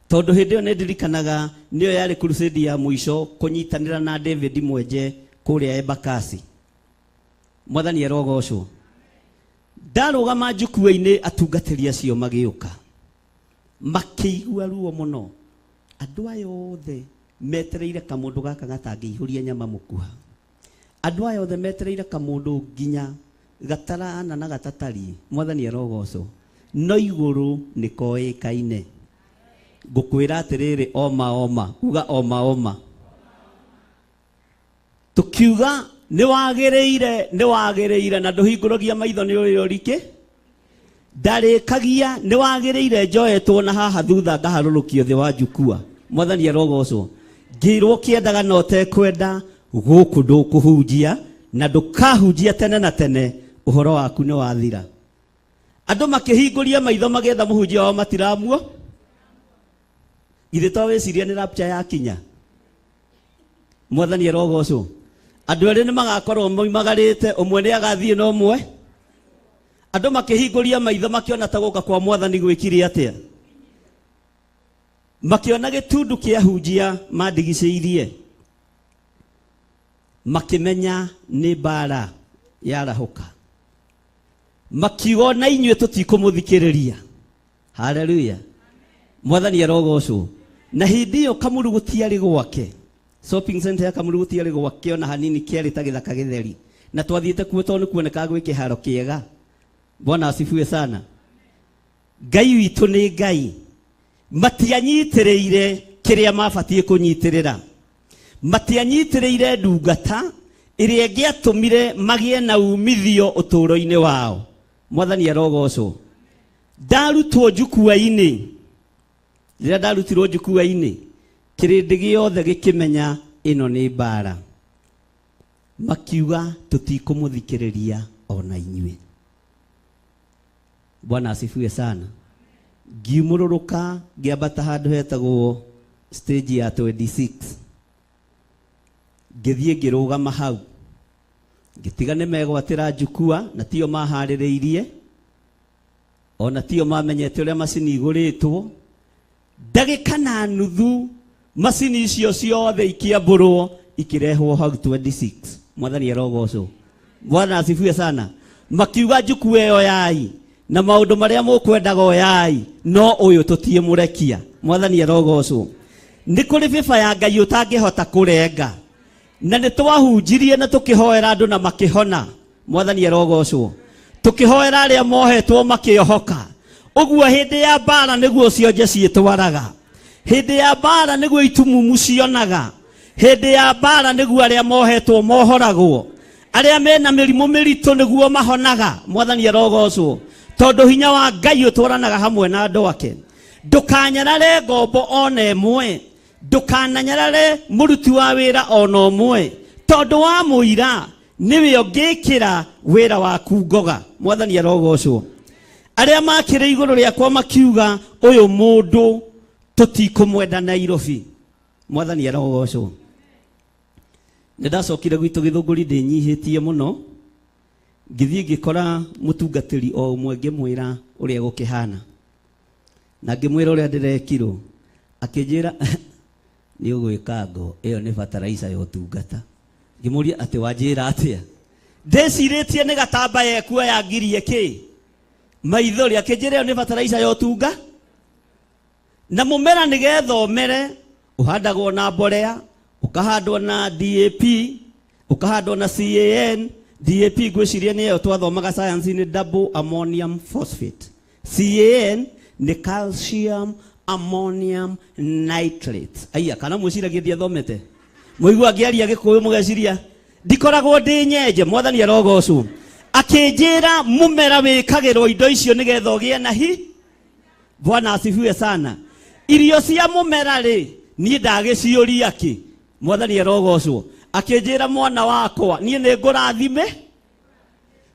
tondũ hĩndĩ ĩyo nĩ ndirikanaga nĩyo yarĩ crusade ya mũico kũnyitanĩra na David Mwenje kũrĩa Embakasi. Mwathani arogocwo. Ndarũgama njukua-inĩ, atungatĩri acio magĩũka makĩigua ruo mũno. Andũ aya othe metereire kamũndũ gaka gatangĩihũria nyama mũkuha. Andũ aya othe metereire kamũndũ nginya gatarana na gatatariĩ. Mwathani arogocwo. No igũrũ nĩ koĩkaine. Ngũkwĩra atĩrĩrĩ, oma oma, uga oma oma. Tukiuga nĩ wagĩrĩire, nĩ wagĩrĩire, na ndũhingũragia maitho nĩ ũrĩa ũrikĩ. Ndarĩkagia nĩ wagĩrĩire, njoetwo na haha thutha ngaharũrũkio thĩ wa njukua. Mwathani arogocwo. Ngĩrwo kĩendaga na ũtekwenda, gũkũ ndũkũhunjia na ndũkahunjia tene na tene, ũhoro waku nĩ wathira. Andũ makĩhingũria maitho magĩetha mũhunjia wao matiramuo. Githĩ to wĩcirie nĩ rapture yakinya? Mwathani arogocwo. Andũ erĩ nĩ magakorwo moimagarĩte, ũmwe nĩ agathiĩ na ũmwe. Andũ makĩhingũria maitho makĩona ta gũka kwa Mwathani gwĩkire atĩa. Makĩona gĩtundu kĩa hunjia mandigicĩirie, makĩmenya nĩ mbara yarahũka. Makiuga ona inyuĩ tũtikũmũthikĩrĩria. Haleluya. Mwathani arogocwo. Na hĩndĩ ĩyo Kamuru gũtiarĩ gwake. Shopping center ya Kamuru gũtiarĩ gwake ona hanini, kĩarĩ ta gĩthaka gĩtheri. Na twathiĩte kuo tondũ nĩ kuonekaga gwĩ kĩharo kĩega. Bwana asifiwe sana. Ngai witũ nĩ Ngai. Matianyitĩrĩire kĩrĩa mabatiĩ kũnyitĩrĩra. Matianyitĩrĩire ndungata ĩrĩa ĩngĩatũmire magĩe na umithio ũtũũro-inĩ wao. Mwathani arogocwo. Ndarutwo njukua-inĩ, rĩrĩa ndarutirwo njukua-inĩ, kĩrĩndĩ gĩothe gĩkĩmenya ĩno nĩ mbara. Makiuga tũtikũmũthikĩrĩria ona inyuĩ. Bwana asifiwe sana. Ngiumũrũrũka ngĩambata handũ hetagwo stage ya 26. Ngĩthiĩ ngĩrũgama hau. Ngĩtiga nĩ megwatĩra njukua na tio maharĩrĩirie, ona tio mamenyete ũrĩa macini igũrĩtwo. Ndagĩka na nuthu macini icio ciothe ikĩambũrwo ikĩrehwo hau 26. Mwathani arogocwo. Bwana asifiwe sana. Makiuga njukua ĩyo yai na maũndũ marĩa mũkwendaga oyai, no ũyũ tũtiĩmũrekia. Mwathani arogocwo. Nĩ kũrĩ bĩba ya Ngai ũtangĩhota kũrenga. Na nĩ twahunjirie na tũkĩhoera andũ na makĩhona. Mwathani arogocwo. Tũkĩhoera arĩa mohetwo makĩohoka. Ũguo hĩndĩ ya mbara nĩguo cionje ciĩtwaraga. Hĩndĩ ya mbara nĩguo itumumu cionaga. Hĩndĩ ya mbara nĩguo arĩa mohetwo mohoragwo. Arĩa mena mĩrimũ mĩritũ nĩguo mahonaga. Mwathani arogocwo. Tondũ hinya wa Ngai ũtwaranaga hamwe na andũ ake. Ndũkanyarare ngombo ona ĩmwe. Ndũkananyarare mũruti wa wĩra ona ũmwe. Tondũ wa mũira nĩwe ũngĩkĩra wĩra waku ngoga. Mwathani arogocwo. Arĩa makĩrĩ igũrũ rĩakwa makiuga ũyũ mũndũ tũtikũmwenda Nairobi. Mwathani arogocwo. Nĩ ndacokire gwitũ Gĩthũngũri ndĩnyihĩtie mũno, ngĩthiĩ ngĩkora mũtungatĩri o ũmwe ngĩmwĩra ũrĩa gũkĩhana. Na ngĩmwĩra ũrĩa ndĩrekirwo. Akĩnjĩra nĩ ũgwĩka ngo ĩyo nĩ bataraica ya ũtungata. Ngĩmũria atĩ wanjĩra atĩa? Ndĩcirĩtie nĩ gatambaya ekuoya ngirie kĩ? Maithori. Akĩnjĩra ĩyo nĩ bataraica ya ũtunga. Na mũmera nĩgetha ũmere ũhandagwo na mbolea, ũkahandwo na DAP, ũkahandwo na CAN. DAP ngwĩciria nĩ ĩyo twathomaga science-inĩ, double ammonium phosphate. CAN nĩ calcium ammonium nitrate. Aya, kana mwĩciragia ndiathomete? Mũigua ngĩaria Gĩkũyũ mũgeciria ndikoragwo ndĩ nyenje. Mwathani arogocwo. Akĩnjĩra mũmera wĩkagĩrwo indo icio nĩgetha ũgĩe na hi. Bwana asifiwe sana. Irio cia mũmera rĩ Niĩ ndagĩciũria kĩ? Mwathani arogocwo. Akĩnjĩra mwana wakwa, niĩ nĩ ngũrathime,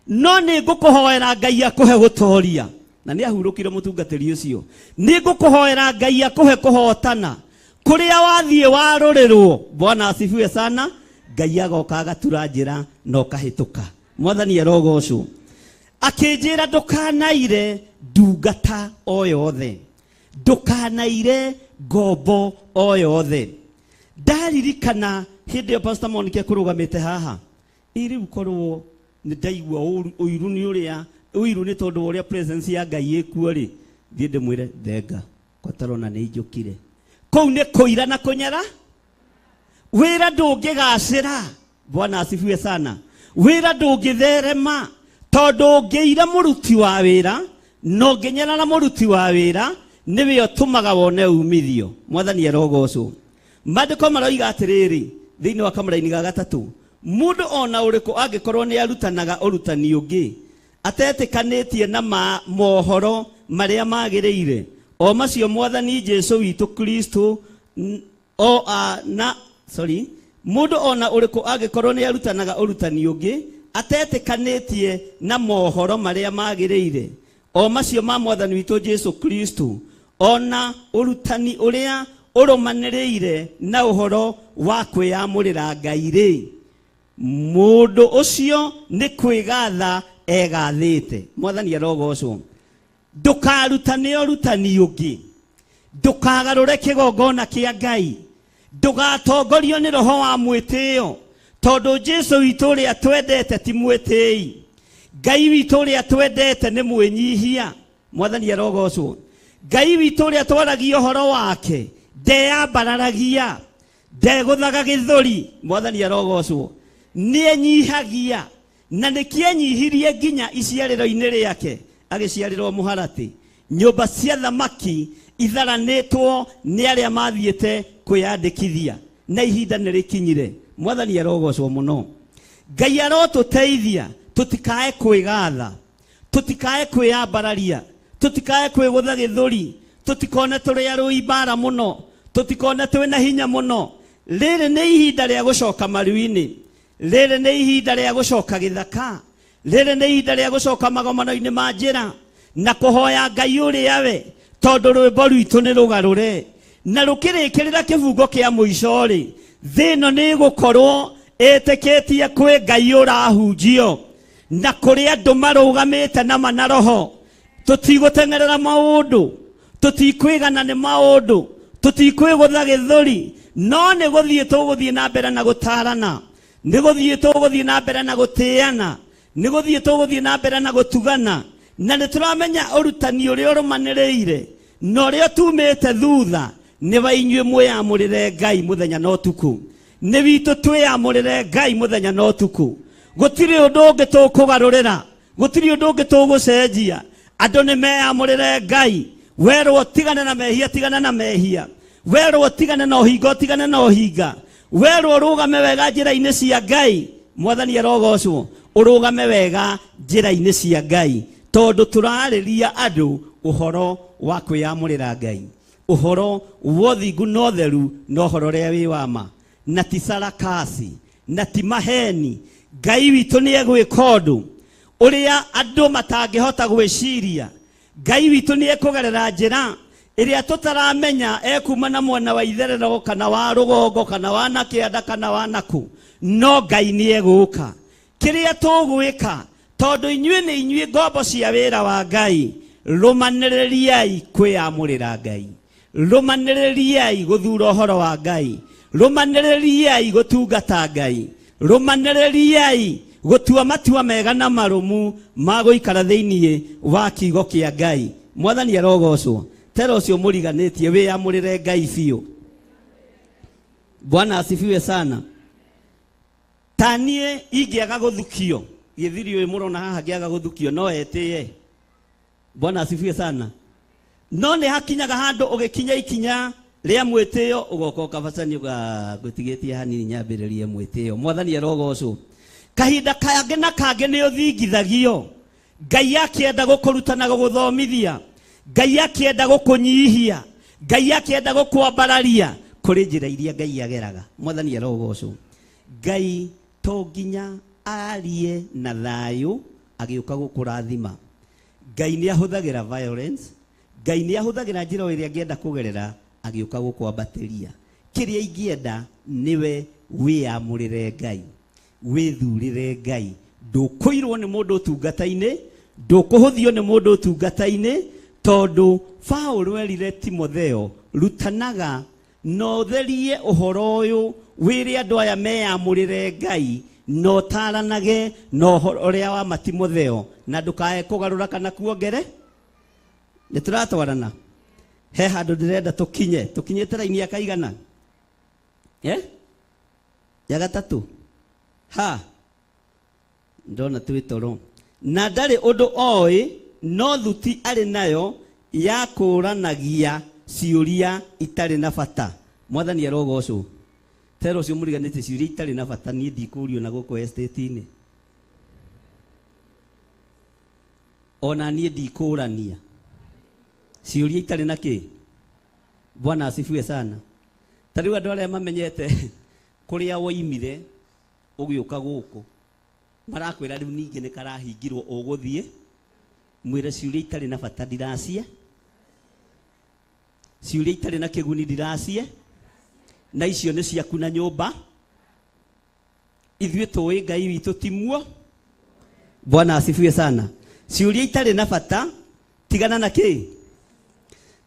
no nĩ ngũkũhoera Ngai akũhe gũtoria. Na nĩ ahurũkire mũtungatĩri ũcio. Nĩ ngũkũhoera Ngai akũhe kũhotana. Kũrĩa wathiĩ warũrĩrwo, Bwana asifiwe sana, Ngai agoka agatura njĩra na ũkahĩtũka. Mwathani arogocwo. Akĩnjĩra ndũkanaire ndungata o yothe, ndũkanaire ngombo o yothe. Ndaririkana hĩndĩ ĩyo Pastor Monica ekũrũgamĩte haha, ĩ rĩu korwo nĩ ndaigua ũru, ũiru nĩ ũrĩa, ũiru nĩ tondũ wa ũrĩa presence ya Ngai ĩkuo rĩ, thiĩ ndĩmwĩre thenga, kotarona nĩ njũkire. Kũu nĩ kũira na kũnyara. Wĩra ndũngĩgacĩra. Bwana asifiwe sana. Wĩra ndũngĩtherema tondũ ũngĩira mũruti wa wĩra na ũngĩnyarara mũruti wa wĩra nĩwe ũtũmaga wone umithio. Mwathani arogocwo. Maandĩko maroiga atĩrĩrĩ thĩinĩ wa kamũraini ga gatatũ, mũndũ ona ũrĩkũ angĩkorwo nĩ arutanaga ũrutani ũngĩ atetĩkanĩtie na mohoro marĩa magĩrĩire, o macio Mwathani Jesu witũ Kristo o a, na sorry, mũndũ ona ũrĩkũ angĩkorwo nĩ arutanaga ũrutani ũngĩ atetĩkanĩtie na mohoro marĩa magĩrĩire, o macio ma Mwathani witũ Jesu Kristo, ona ũrutani ũrĩa ũrũmanĩrĩire na ũhoro wa kwĩyamũrĩra Ngai rĩ, mũndũ ũcio nĩ kwĩgatha egathĩte. Mwathani arogocwo. Ndũkarutane ũrutani ũngĩ, ndũkagarũre kĩgongona kĩa Ngai, ndũgatongorio nĩ roho wa mwĩtĩo, tondũ Jesu witũ ũrĩa twendete ti mwĩtĩi. Ngai witũ ũrĩa twendete nĩ mwĩnyihia. Mwathani arogocwo. Ngai witũ ũrĩa twaragia ũhoro wake ndeyambararagia, ndegũthaga gĩthũri. Mwathani arogocwo. Nĩenyihagia, na nĩkĩenyihirie nginya iciarĩro-inĩ rĩake, agĩciarĩrwo mũharatĩ. Nyũmba cia thamaki itharanĩtwo nĩ arĩa mathiĩte kwĩyandĩkithia, na ihinda nĩ rĩkinyire. Mwathani arogocwo mũno. Ngai arotũteithia tũtikae kwĩgatha, tũtikae kwĩyambararia, tũtikae kwĩgũtha gĩthũri, tũtikone tũrĩ arũi mbara mũno, tũtikone twĩna hinya mũno. Rĩrĩ nĩ ihinda rĩa gũcoka maru-inĩ, rĩrĩ nĩ ihinda rĩa gũcoka gĩthaka, rĩrĩ nĩ ihinda rĩa gũcoka magomano-inĩ ma njĩra na kũhoya Ngai ũrĩa we, tondũ rwĩmbo rwitũ nĩ rũgarũre. Na rũkĩrĩkĩrĩra kĩbungo kĩa mũico rĩ, thĩ ĩno nĩ ĩgũkorwo ĩtĩkĩtie kwĩ Ngai ũrahunjio na kũrĩ andũ marũgamĩte na ma na roho. Tũtigũteng'erera maũndũ, tũtikwĩgana nĩ maũndũ, tũtikwĩgũtha gĩthũri, no nĩ gũthiĩ tũgũthiĩ na mbere na gũtarana, nĩ gũthiĩ tũgũthiĩ na mbere na gũtĩana, nĩ gũthiĩ tũgũthiĩ na mbere na gũtugana. Na nĩ tũramenya ũrutani ũrĩa ũrũmanĩrĩire na ũrĩa tumĩte thutha nĩ wa inyuĩ mwĩyamũrĩre Ngai mũthenya na ũtukũ. Nĩ witũ twĩyamũrĩre Ngai mũthenya na ũtukũ. Gũtirĩ ũndũ ũngĩ tũkũgarũrĩra, gũtirĩ ũndũ ũngĩ tũgũcenjia. Andũ nĩ meyamũrĩre Ngai. Werwo tigana na mehia, tigana na mehia. Werwo tigana na ũhinga, tigana na ũhinga. Werwo ũrũgame wega njĩra-inĩ cia Ngai. Mwathani arogocwo. Ũrũgame wega njĩra-inĩ cia Ngai, tondũ tũrarĩria andũ ũhoro wa kwĩyamũrĩra Ngai, ũhoro wa ũthingu na ũtheru, na ũhoro ũrĩa wĩ wa ma, na ti sarakasi, na ti maheni. Ngai witũ nĩ egwĩka ũndũ ũrĩa andũ matangĩhota gwĩciria. Ngai witũ nĩ ekũgerera njĩra ĩrĩa tũtaramenya, ekuma na mwena wa itherero kana wa rũgongo kana wa na kĩanda kana wa nakũ, no Ngai nĩ egũka. Kĩrĩa tũgwĩka, tondũ inyuĩ nĩ inyuĩ ngombo cia wĩra wa Ngai, rũmanĩrĩriai kwĩyamũrĩra Ngai, rũmanĩrĩriai gũthura ũhoro wa Ngai, rũmanĩrĩriai gũtungata Ngai, rũmanĩrĩriai gũtua matua mega na marũmu ma gũikara thĩinĩ wa kiugo kĩa Ngai. Mwathani arogocwo. Tera ũcio mũriganĩtie, wĩyamũrĩre Ngai biũ. Bwana asifiwe sana. Ta niĩ ingĩaga gũthukio, gĩthiri ũyũ mũrona haha ngĩaga gũthukio no etĩe. Bwana asifiwe sana. No nĩ hakinyaga handũ ũgĩkinya ikinya rĩa mwĩtĩo, ũgoka ũkabacani ngũtigĩtie hanini nyambĩrĩrie mwĩtĩo. Mwathani arogocwo. Kahinda kangĩ na kangĩ nĩ ũthingithagio. Ngai akĩenda gũkũruta na gũgũthomithia, Ngai akĩenda gũkũnyihia, Ngai akĩenda gũkwambararia. Kũrĩ njĩra iria Ngai ageraga. Mwathani arogocwo. Ngai to nginya arie na thayũ agĩũka gũkũrathima. Ngai nĩ ahũthagĩra violence. Ngai nĩ ahũthagĩra njĩra o ĩrĩa angĩenda kũgerera agĩũka gũkwambatĩria. Kĩrĩa ingĩenda nĩwe wĩyamũrĩre Ngai, wĩthurĩre Ngai. Ndũkũirwo nĩ mũndũ ũtungata-inĩ, ndũkũhũthio nĩ mũndũ ũtungata-inĩ, tondũ Paũlũ erire Timotheo, rutanaga na ũtherie ũhoro ũyũ, wĩre andũ aya meyamũrĩre Ngai, na ũtaranage na ũhoro ũrĩa wa ma Timotheo, na ndũkae kũgarũra kana kuongere. Nĩ tũratwarana? He handũ ndĩrenda tũkinye. Tũkinyĩte raini ya kaigana? Eh? Ya gatatũ? Ha? Ndona twĩ toro. Na ndarĩ ũndũ oĩ, no thuti arĩ nayo ya kũũranagia ciũria itarĩ na bata. Mwathani arogocwo. Tera ũcio mũriganĩtie ciũria itarĩ na bata, niĩ ndikũrio na gũkũ estate-inĩ. Ona niĩ ndikũrania ciũria itarĩ na kĩ. Bwana asifiwe sana. Ta rĩu andũ arĩa mamenyete kũrĩa woimire ũgĩũka gũkũ, marakwĩra rĩu ningĩ nĩ karahingirwo ũgũthiĩ, mwĩre ciũria itarĩ na bata ndiracie, ciũria itarĩ na kĩguni ndiracie, na icio nĩ ciaku na nyũmba. Ithuĩ tũĩ Ngai witũ ti muo. Bwana asifiwe sana. Ciũria itarĩ na bata tigana na kĩ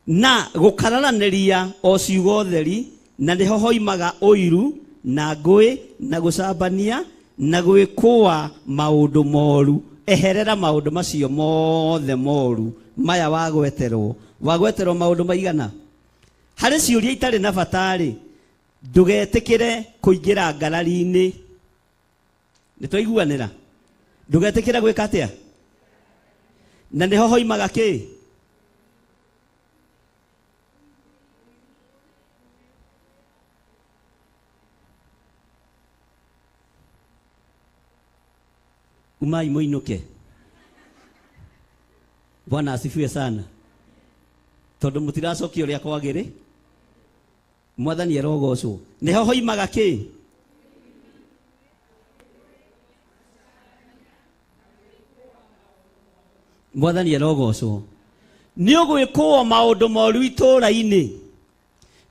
na gũkararanĩria o ciugo theri, na nĩho hoimaga ũiru na ngũĩ na gũcambania na gwĩkũa maũndũ moru. Eherera maũndũ macio mothe moru maya wagweterwo. Wagweterwo maũndũ maigana? Harĩ ciũria itarĩ na bata-rĩ, ndũgetĩkĩre kũingĩra ngarari-inĩ. Nĩ twaiguanĩra? Ndũgetĩkĩre gwĩka atĩa? Na nĩho hoimaga kĩ? Umai mũinũke. Bwana asifiwe sana. Tondũ mũtiracokia ũrĩa kwagĩrĩ. Mwathani arogocwo. Nĩho hoimaga kĩ? Mwathani arogocwo. Nĩ ũgwĩkũo maũndũ moru itũũra-inĩ,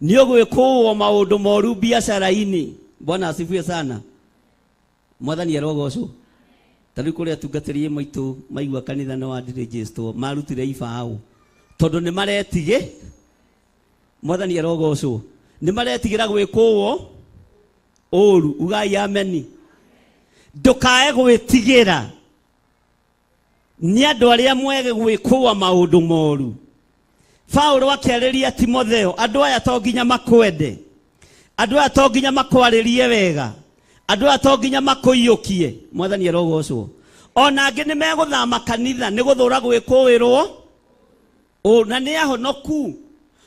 nĩ ũgwĩkũo maũndũ moru biacara-inĩ. Bwana asifiwe sana. Mwathani arogocwo. Ta rĩu kũrĩa atungatĩri maitũ maigua kanitha nĩ wandirĩnjĩstwo, marutire ibaũ tondũ nĩ maretigĩ. Mwathani arogocwo. Nĩ maretigĩra gwĩkũo ũru. Ugai ameni. Ndũkae gwĩtigĩra nĩ andũ arĩa mwege gwĩkũa maũndũ moru. Paulo akĩarĩria Timotheo, andũ aya to nginya makwende, andũ aya to nginya makwarĩrie wega, andũ aya to nginya makũiyũkie. Mwathani arogocwo. Ona angĩ nĩ megũthama kanitha nĩ gũthũra gwĩkũĩrwo na nĩ ahonoku,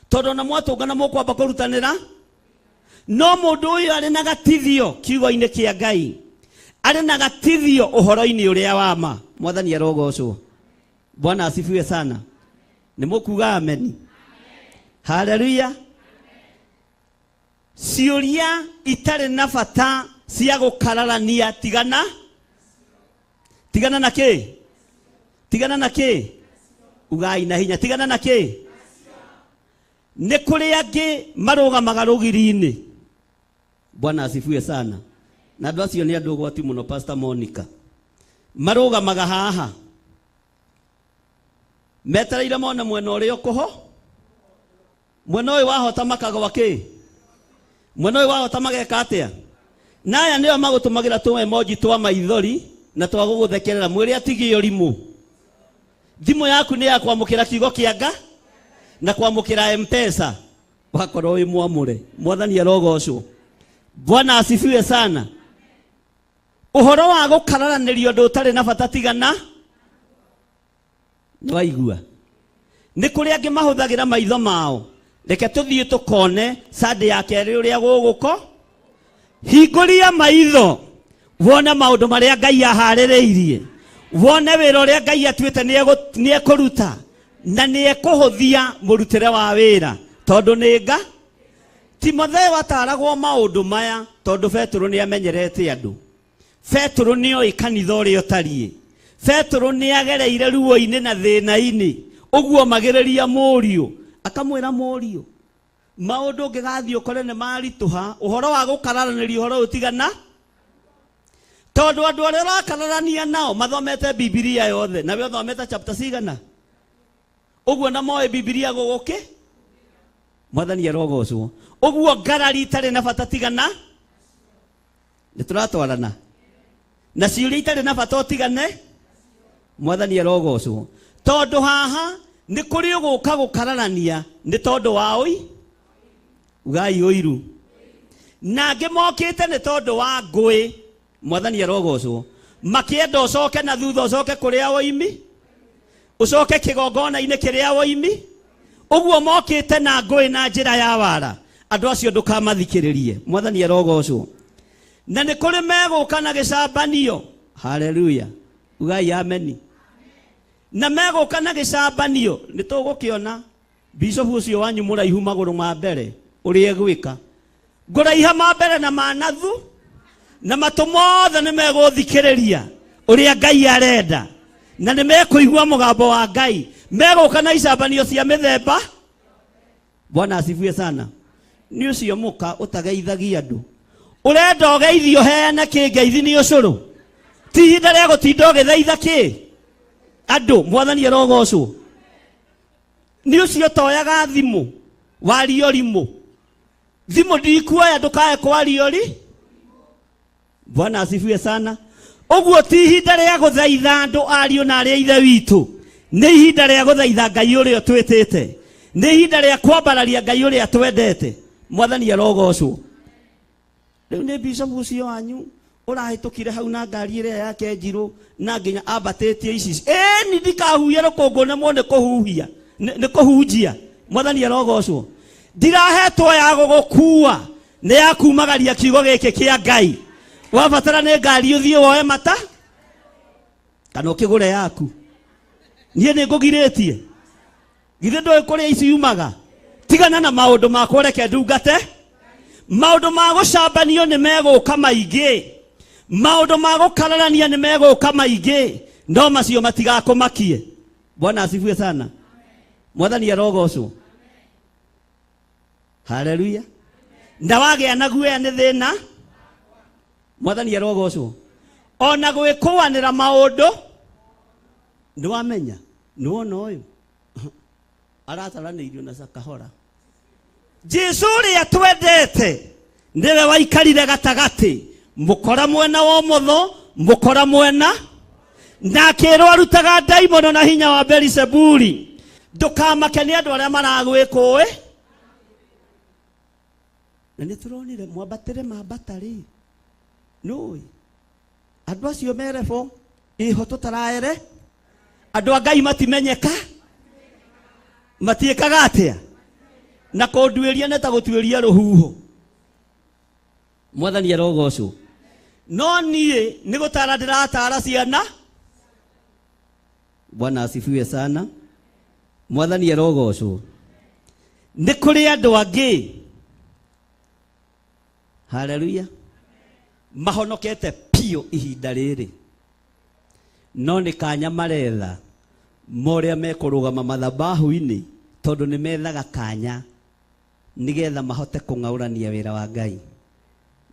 tondũ ona mwatũngana mũkwamba kũrutanĩra. No mũndũ ũyũ arĩ na gatithio kiugo-inĩ kĩa Ngai, arĩ na gatithio ũhoro-inĩ ũrĩa wa ma. Mwathani arogocwo. Bwana asifiwe sana. Nĩ mũkuga ameni? Haleluya. Ciũria itarĩ na bata cia gũkararania, tigana. Tigana na kĩ? Tigana na kĩ? Ugai na hinya, tigana na kĩ? Nĩ kũrĩ angĩ marũgamaga rũgiri-inĩ. Bwana asifiwe sana. Na andũ acio nĩ andũ ũgwati mũno, Pastor Monica. Marũgamaga haha metereire mone mwena ũrĩa ũkũho, mwena ũyũ wahota makagwa kĩ, mwena ũyũ wahota mageka atĩa. Na aya nĩo magũtũmagĩra tũ emoji twa maithori na twa gũgũthekerera, mwĩre atigie ũrimũ. Thimũ yaku nĩ ya kwamũkĩra kiugo kĩa nga na kwamũkĩra M-Pesa, wakorwo wĩ mwamũre. Mwathani arogocwo. Bwana asifiwe sana. Ũhoro wa gũkararanĩria ũndũ ũtarĩ na bata tigana. Nĩ waigua? Nĩ kũrĩ angĩ mahũthagĩra maitho mao. Reke tũthiĩ tũkone Sunday ya kerĩ ũrĩa gũgũko. Hingũria maitho wone maũndũ marĩa Ngai aharĩrĩirie, wone wĩra ũrĩa Ngai atuĩte nĩ ekũruta, na nĩ ekũhũthia mũrutĩre wa wĩra, tondũ nĩ nga. Timotheo ataragwo maũndũ maya tondũ Petero nĩ amenyerete andũ. Petero nĩ oĩ kanitha ũrĩa ũtariĩ. Petero nĩ agereire ruo-inĩ na thĩna-inĩ. Ũguo magĩrĩria mũriũ, akamwĩra mũriũ, maũndũ ũngĩgathiĩ ũkore nĩ maritũha, ũhoro wa gũkararanĩria ũhoro ũyũ tigana, tondũ andũ arĩa ũrakararania nao mathomete Bibilia yothe, nawe ũthomete chapter cigana? Ũguo na moĩ Bibilia gũgũkĩ? Mwathani arogocwo. Ũguo ngarari itarĩ na bata tigana, nĩ tũratwarana na ciũria itarĩ na bata ũtigane. Mwathani arogocwo. Tondũ haha nĩ kũrĩ ũgũka gũkararania nĩ tondũ wa ũi ugai ũiru, na angĩ mokĩte nĩ tondũ wa ngũĩ. Mwathani arogocwo. Makĩenda ũcoke na thutha, ũcoke kũrĩa woimi, ũcoke kĩgongona-inĩ kĩrĩa woimi. Ũguo mokĩte na ngũĩ na njĩra ya wara. Andũ acio ndũkamathikĩrĩrie. Mwathani arogocwo. Na nĩ kũrĩ megũka na gĩcambanio. Haleluya, ugai ameni. Na megũka na gĩcambanio, nĩ tũgũkĩona bishofu ũcio wanyu mũraihu magũrũ ma mbere ũrĩa egwĩka. Ngũraiha ma mbere na ma nathu, na matũ mothe nĩ megũthikĩrĩria ũrĩa Ngai arenda, na nĩ mekũigua mũgambo wa Ngai. Megũka na icambanio cia mĩthemba. Bwana asifiwe sana. Nĩ ũcio mũka ũtageithagia andũ, ũrenda ũgeithio heana kĩngeithi nĩ ũcũrũ, ti ihinda rĩa gũtinda ũgĩthaitha kĩ andũ. Mwathani arogocwo. Nĩ ũcio toyaga thimũ wario rimũ, thimũ ndikuoya ndũkae kwario ri. Bwana asifiwe sana. Ũguo ti ihinda rĩa gũthaitha andũ, ariũ na arĩa ithe witũ, nĩ ihinda rĩa gũthaitha Ngai ũrĩa ũtwĩtĩte, nĩ ihinda rĩa kwambararia Ngai ũrĩa twendete. Mwathani arogocwo. Rĩu nĩ bishofu ũcio wanyu ũrahĩtũkire hau na ngari ĩrĩa yake njirũ na nginya ambatĩtie ici ĩni, ndikahuhia rũkũngũ nemwo nĩ kũhuhia nĩ kũhunjia. Mwathani arogocwo. Ndirahetwo ya gũgũkua, nĩ ya kumagaria kiugo gĩkĩ kĩa Ngai. Wabatara nĩ ngari ũthiĩ woe mata kana ũkĩgũre yaku. Niĩ nĩ ngũgirĩtie? Githĩ ndũĩ kũrĩa ici yumaga? Tigana na maũndũ makwa, reke ndungate. Maũndũ ma gũcambanio nĩ megũka maingĩ, maũndũ ma gũkararania nĩ megũka maingĩ, no macio matigakũmakie. Bwana asifiwe sana. Mwathani arogocwo. Haleluya. Na wagĩa na guoya nĩ thĩna. Mwathani arogocwo. Ona gwĩkũanĩra maũndũ nĩ wamenya nĩ wona ũyũ arataranĩirio na Sakahora. Jesu ũrĩa twendete nĩwe waikarire gatagatĩ, mũkora mwena wa ũmotho, mũkora mwena, na akĩrwo arutaga ndaimono na hinya wa Beelizebuli. Ndũkamake nĩ andũ arĩa maragwĩkũĩ, na nĩ tũronire mwambatĩre mambata rĩ, nũĩ andũ acio merebo ĩho tũtaraere. Andũ a Ngai matimenyeka, matiĩkaga atĩa na kũnduĩria nĩ ta gũtuĩria rũhuho. Mwathani arogocwo. No niĩ nĩ gũtara ndĩratara ciana. Bwana asifiwe sana. Mwathani arogocwo. Nĩ kũrĩ andũ angĩ, haleluya, mahonokete piũ ihinda rĩrĩ, no nĩ kanya maretha morĩa mekũrũgama mathabahu-inĩ, tondũ nĩ methaga kanya nĩgetha mahote kũng'aũrania wĩra wa Ngai.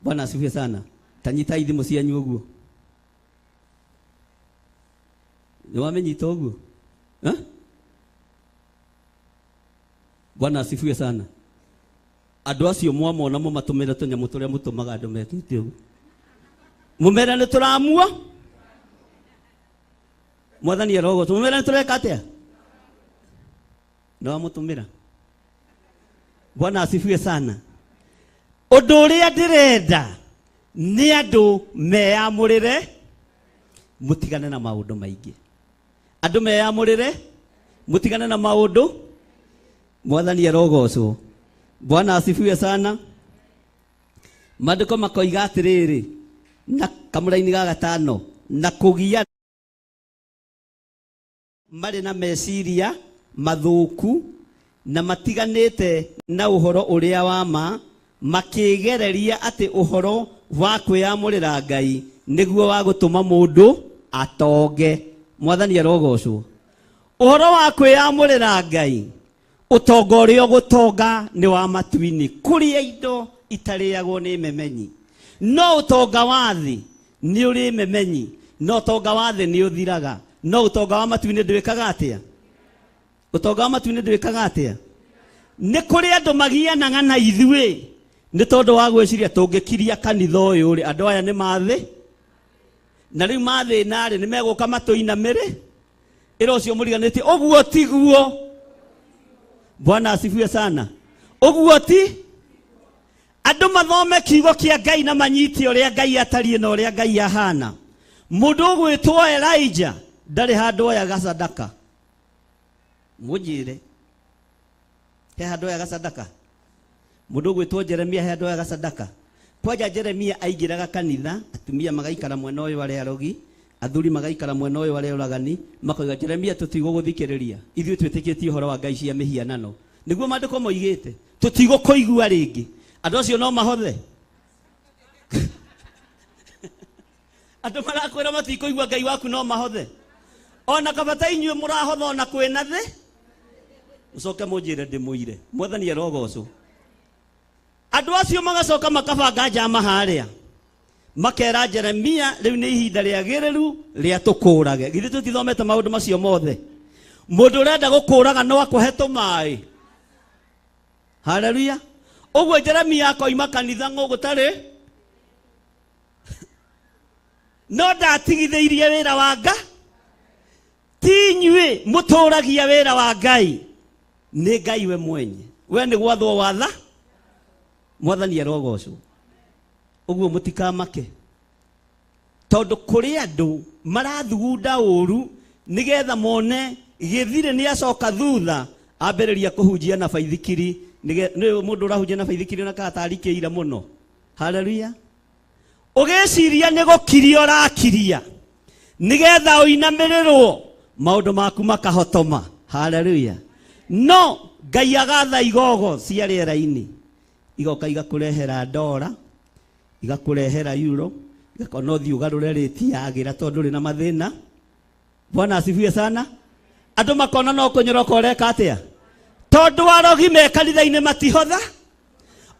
Bwana asifiwe sana. Tanyitai thimũ cianyu ũguo. Nĩ wamenyita ũguo? Eh? Bwana asifiwe sana. Andũ acio mwamona mũmatũmĩre tũnyamũ tũrĩa mũtũmaga andũ mekĩte ũguo, mũmere nĩ tũramua. Mwathani arogocwo. Mũmere nĩ tũreka atĩa? Nĩ wamũtũmĩra. Bwana asifiwe sana. Ũndũ ũrĩa ndĩrenda nĩ andũ meyamũrĩre, mũtigane na maũndũ maingĩ. Andũ meyamũrĩre, mũtigane na maũndũ. Mwathani arogocwo. Bwana asifiwe sana. Maandĩko makoiga atĩrĩrĩ na kamũraini ga gatano, na kũgia marĩ na meciria mathũku na matiganĩte na ũhoro ũrĩa wa ma. Makĩgereria atĩ ũhoro wa kwĩyamũrĩra Ngai nĩguo wa gũtũma mũndũ atonge. Mwathani arogocwo. Ũhoro wa kwĩyamũrĩra Ngai, ũtonga ũrĩa ũgũtonga nĩ wa matu-inĩ, kũrĩa indo itarĩagwo nĩ memenyi. No ũtonga wa thĩ nĩ ũrĩ memenyi, no ũtonga wa thĩ nĩ ũthiraga. No ũtonga wa matu-inĩ ndwĩkaga atĩa? Ũtonga wa matu-inĩ ndwĩkaga atĩa? Nĩ kũrĩ andũ magianaga na ithuĩ nĩ tondũ wa gwĩciria tũngĩkiria kanitha ũyũ rĩ, andũ aya nĩ mathĩ, na rĩu mathĩna rĩ, nĩ megũka matũinamĩre. Ĩra ũcio mũriganĩtie, ũguo tiguo. Bwana asifiwe sana. Ũguo ti andũ mathome kiugo kĩa Ngai na manyite ũrĩa Ngai atariĩ na ũrĩa Ngai ahana. Mũndũ ũgwĩtwo Elijah ndarĩ handũ oyaga sadaka. Mũnjĩre, he handũ oyaga sadaka? Mũndũ ũgwĩtwo Jeremia he handũ oyaga sadaka? Kwanja Jeremia aingĩraga kanitha, atumia magaikara mwena ũyũ arĩa arogi, athuri magaikara mwena ũyũ arĩa oragani, makoiga Jeremia tũtigũgũthikĩrĩria, ithuĩ twĩtĩkĩtie ũhoro wa Ngai cia mĩhianano. Nĩguo maandĩko moigĩte, tũtigũkũigua rĩngĩ. Andũ acio no mahothe. Andũ marakwĩra matikũigua Ngai waku no mahothe. Ona kabata inyuĩ mũrahotha ona kwĩna thĩ. Mũcoke mũnjĩre ndĩmũire. Mwathani arogocwo. Andũ acio magacoka makabanga njama harĩa. Makera Jeremia rĩu nĩ ihinda rĩagĩrĩru rĩa tũkũrage. Githĩ tũtithomete maũndũ macio mothe? Mũndũ ũrenda gũkũraga no akũhe tũmaĩ. Haleluya. Ũguo Jeremia akoima kanitha ng'ũgũtarĩ. No ndatigithĩirie wĩra wa Ngai. Ti inyuĩ mũtũragia wĩra wa Ngai, nĩ Ngai we mwenye. We nĩ gwathwo watha. Mwathani arogocwo. Ũguo mũtikamake, tondũ kũrĩ andũ marathugunda ũru nĩgetha mone gĩthirĩ nĩ acoka thutha ambĩrĩria kũhunjia na baithikiri. Nĩ mũndũ ũrahunjia na baithikiri na katarikĩire mũno. Haleluya. Ũgĩciria nĩ gũkiria ũrakiria nĩgetha ũinamĩrĩrwo maũndũ maku makahotoma. Haleluya. No Ngai agatha igogo cia rĩera-inĩ, igoka igakũrehera ndora, igakũrehera euro, igakona ũthiĩ ũgarũre rĩti yagĩra tondũ ũrĩ na mathĩna. Bwana asifiwe sana. Andũ makona no kũnyoroka ũreka atĩa? Tondũ arogi me kanitha-inĩ matihotha,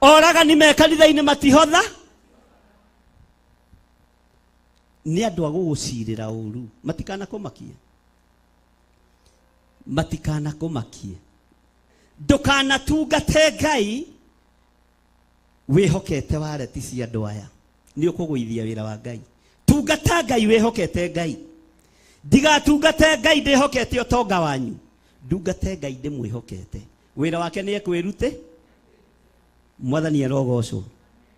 oragani me kanitha-inĩ matihotha. Nĩ andũ a gũgũcirĩra ũru, matikanakũmakie. Matikanakũmakie. Ndũkanatungate Ngai wĩhokete wareti cia andũ aya. Nĩ ũkũgũithia wĩra wa Ngai. Tungata Ngai wĩhokete Ngai. Ndigatungate Ngai ndĩhokete ũtonga wanyu. Ndungate Ngai ndĩmwĩhokete. Wĩra wake nĩ ekwĩrute. Mwathani arogocwo.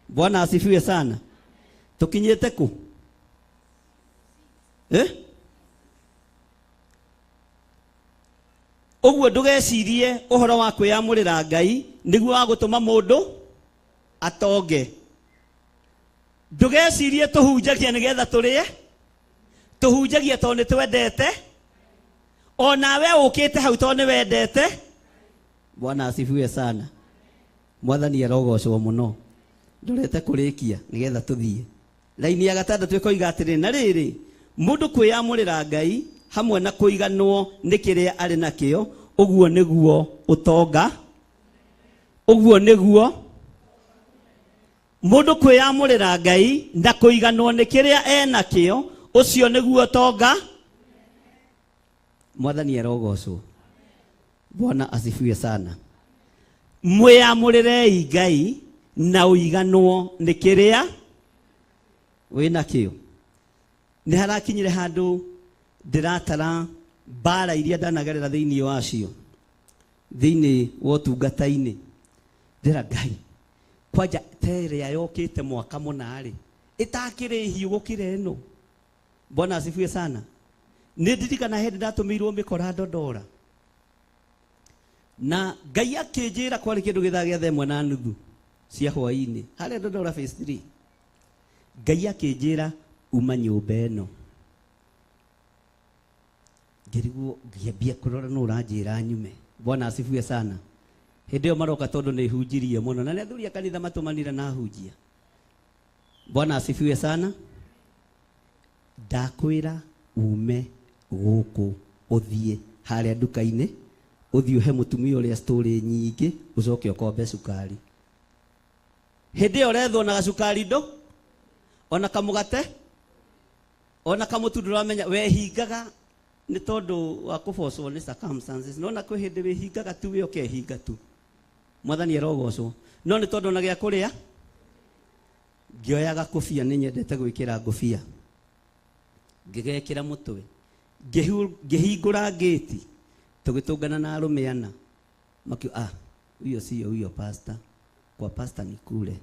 Bwana asifiwe sana. Tũkinyĩte kũ? Ũguo ndũgecirie ũhoro wa kwĩyamũrĩra Ngai nĩguo wa gũtũma mũndũ atonge. Ndũgecirie tũhunjagia nĩgetha tũrĩe, tũhunjagia tondũ nĩ twendete. Onawe ũkĩte hau tondũ nĩ wendete. Bwana asifiwe sana. Mwathani arogocwo mũno. Ndorete kũrĩkia nĩgetha tũthiĩ. Raini ya gatandatũ ĩkoiga atĩrĩ, na rĩrĩ, mũndũ kwĩyamũrĩra Ngai hamwe na kũiganwo nĩ kĩrĩa arĩ nakĩo, ũguo nĩguo ũtonga. Ũguo nĩguo mũndũ kwĩyamũrĩra Ngai na kũiganwo nĩ kĩrĩa enakĩo, ũcio nĩguo ũtonga. Mwathani arogocwo. Bwana asifiwe sana. Mwĩyamũrĩrei Ngai na ũiganwo nĩ kĩrĩa wĩnakĩo. Nĩ harakinyire handũ ndĩratara mbara iria ndanagerera thĩinĩ wacio, thĩinĩ wa ũtungata-inĩ. Ndĩra Ngai, kwanja ta ĩrĩa yokĩte mwaka mũna-rĩ, ĩtakĩrĩ hiũ gũkĩra ĩno. Bwana asifiwe sana. Nĩ ndirikana hĩndĩ ndatũmĩirwo mĩkora Dodora. Na Ngai akĩnjĩra kwarĩ kĩndũ gĩthaa gĩa thaa ĩmwe na nuthu cia hwaĩ-inĩ harĩa Dodora phase 3. Ngai akĩnjĩra uma nyũmba ĩno. Ngĩrigwo ngĩambia kũrora nũ ũranjĩra nyume. Bwana asifiwe sana. Hĩndĩ ĩyo maroka tondũ nĩ hunjirie mũno na nĩ athuri a kanitha matũmanire na hunjia. Bwana asifiwe sana. Ndakwĩra ume gũkũ ũthiĩ harĩa nduka-inĩ, ũthiĩ ũhe mũtumia ũrĩa story nyingĩ, ũcoke ũkombe cukari. Hĩndĩ ĩyo ũrethwo na gacukari ndũ, ona kamũgate, ona kamũtu ndũramenya, wehingaga nĩ tondũ wa kũbocwo nĩ circumstances. Nona kwĩ hĩndĩ wĩhingaga tu, we ũkehinga tu. Mwathani arogocwo. No nĩ tondũ ona gĩa kũrĩa, ngĩoya gakũbia, nĩ nyendete gwĩkĩra ngũbia. Ngĩgekĩra mũtwe. Ngĩhingũra ngĩti, tũgĩtũngana na arũme ana. Makiuga, ah, huyo sio huyo pastor. Kwa pastor ni kule.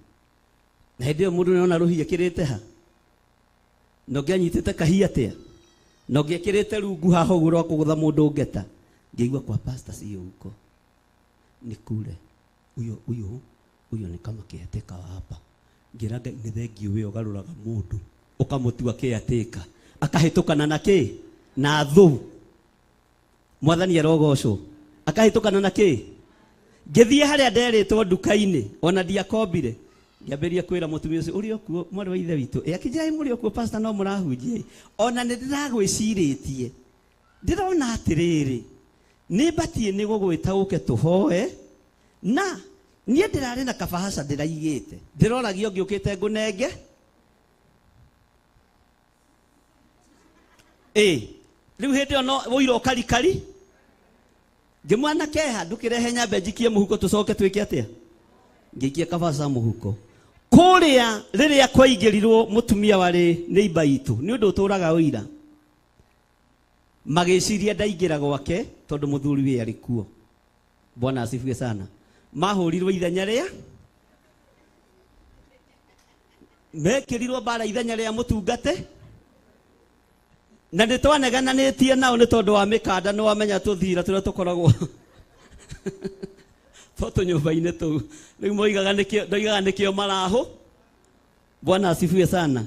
Na hĩndĩ ĩyo mũndũ nĩona rũhiũ ekĩrĩte ha? Na ũngĩ anyitĩte kahia atĩa? Na ũngĩ ekĩrĩte rungu haha ũguo rwa kũgũtha mũndũ ngeta. Ngĩigua kwa pastor sio huko. Ni kule. Huyo, huyo, huyo ni kama caretaker wa hapa. Ngĩra Ngai nĩ thengiũ we ũgarũraga mũndũ. Ũkamũtua caretaker. Akahĩtũkana na kĩ? Na thũ. Mwathani arogocwo. Akahĩtũkana na kĩ? Ngĩthiĩ harĩa nderĩtwo nduka-inĩ, ona ndiakombire. Ngĩambĩrĩria kwĩra mũtumia ũcio, ũrĩ okuo, mwarĩ wa ithe witũ. Ĩ, akĩnjĩra, ĩ, mũrĩ okuo, pastor, no mũrahunjia ĩ. Ona nĩ ndĩragwĩcirĩtie. Ndĩrona atĩrĩrĩ, nĩ mbatiĩ nĩ gũgwĩta ũke tũhoe, na niĩ ndĩrarĩ na kabahaca ndĩraigĩte. Ndĩroragia ũngĩũkĩte ngũnenge. Ĩ, rĩu hĩndĩ ĩyo no ũira ũkarikari. Ngĩmwana keha, ndũkĩrehe nyambe njikie mũhuko tũcoke twĩke atĩa? Ngĩikia kabahaca mũhuko. Kũrĩa rĩrĩa kwaingĩrirwo mũtumia warĩ neighbor itũ, nĩ ũndũ ũtũraga ũira. Magĩciria ndaingĩra gwake tondũ mũthuri wĩ arĩ kuo. Bwana asifiwe sana. Mahũrirwo ithenya rĩa mekĩrirwo mbara ithenya rĩa mũtungate. Na nĩ twanegananĩtie nao nĩ tondũ wa mĩkanda, nĩ wamenya tũthira tũrĩa tũkoragwo twa tũnyũmba-inĩ tũu. Rĩu moigaga nĩkĩo, ndoigaga nĩkĩo marahũ. Bwana asifiwe sana.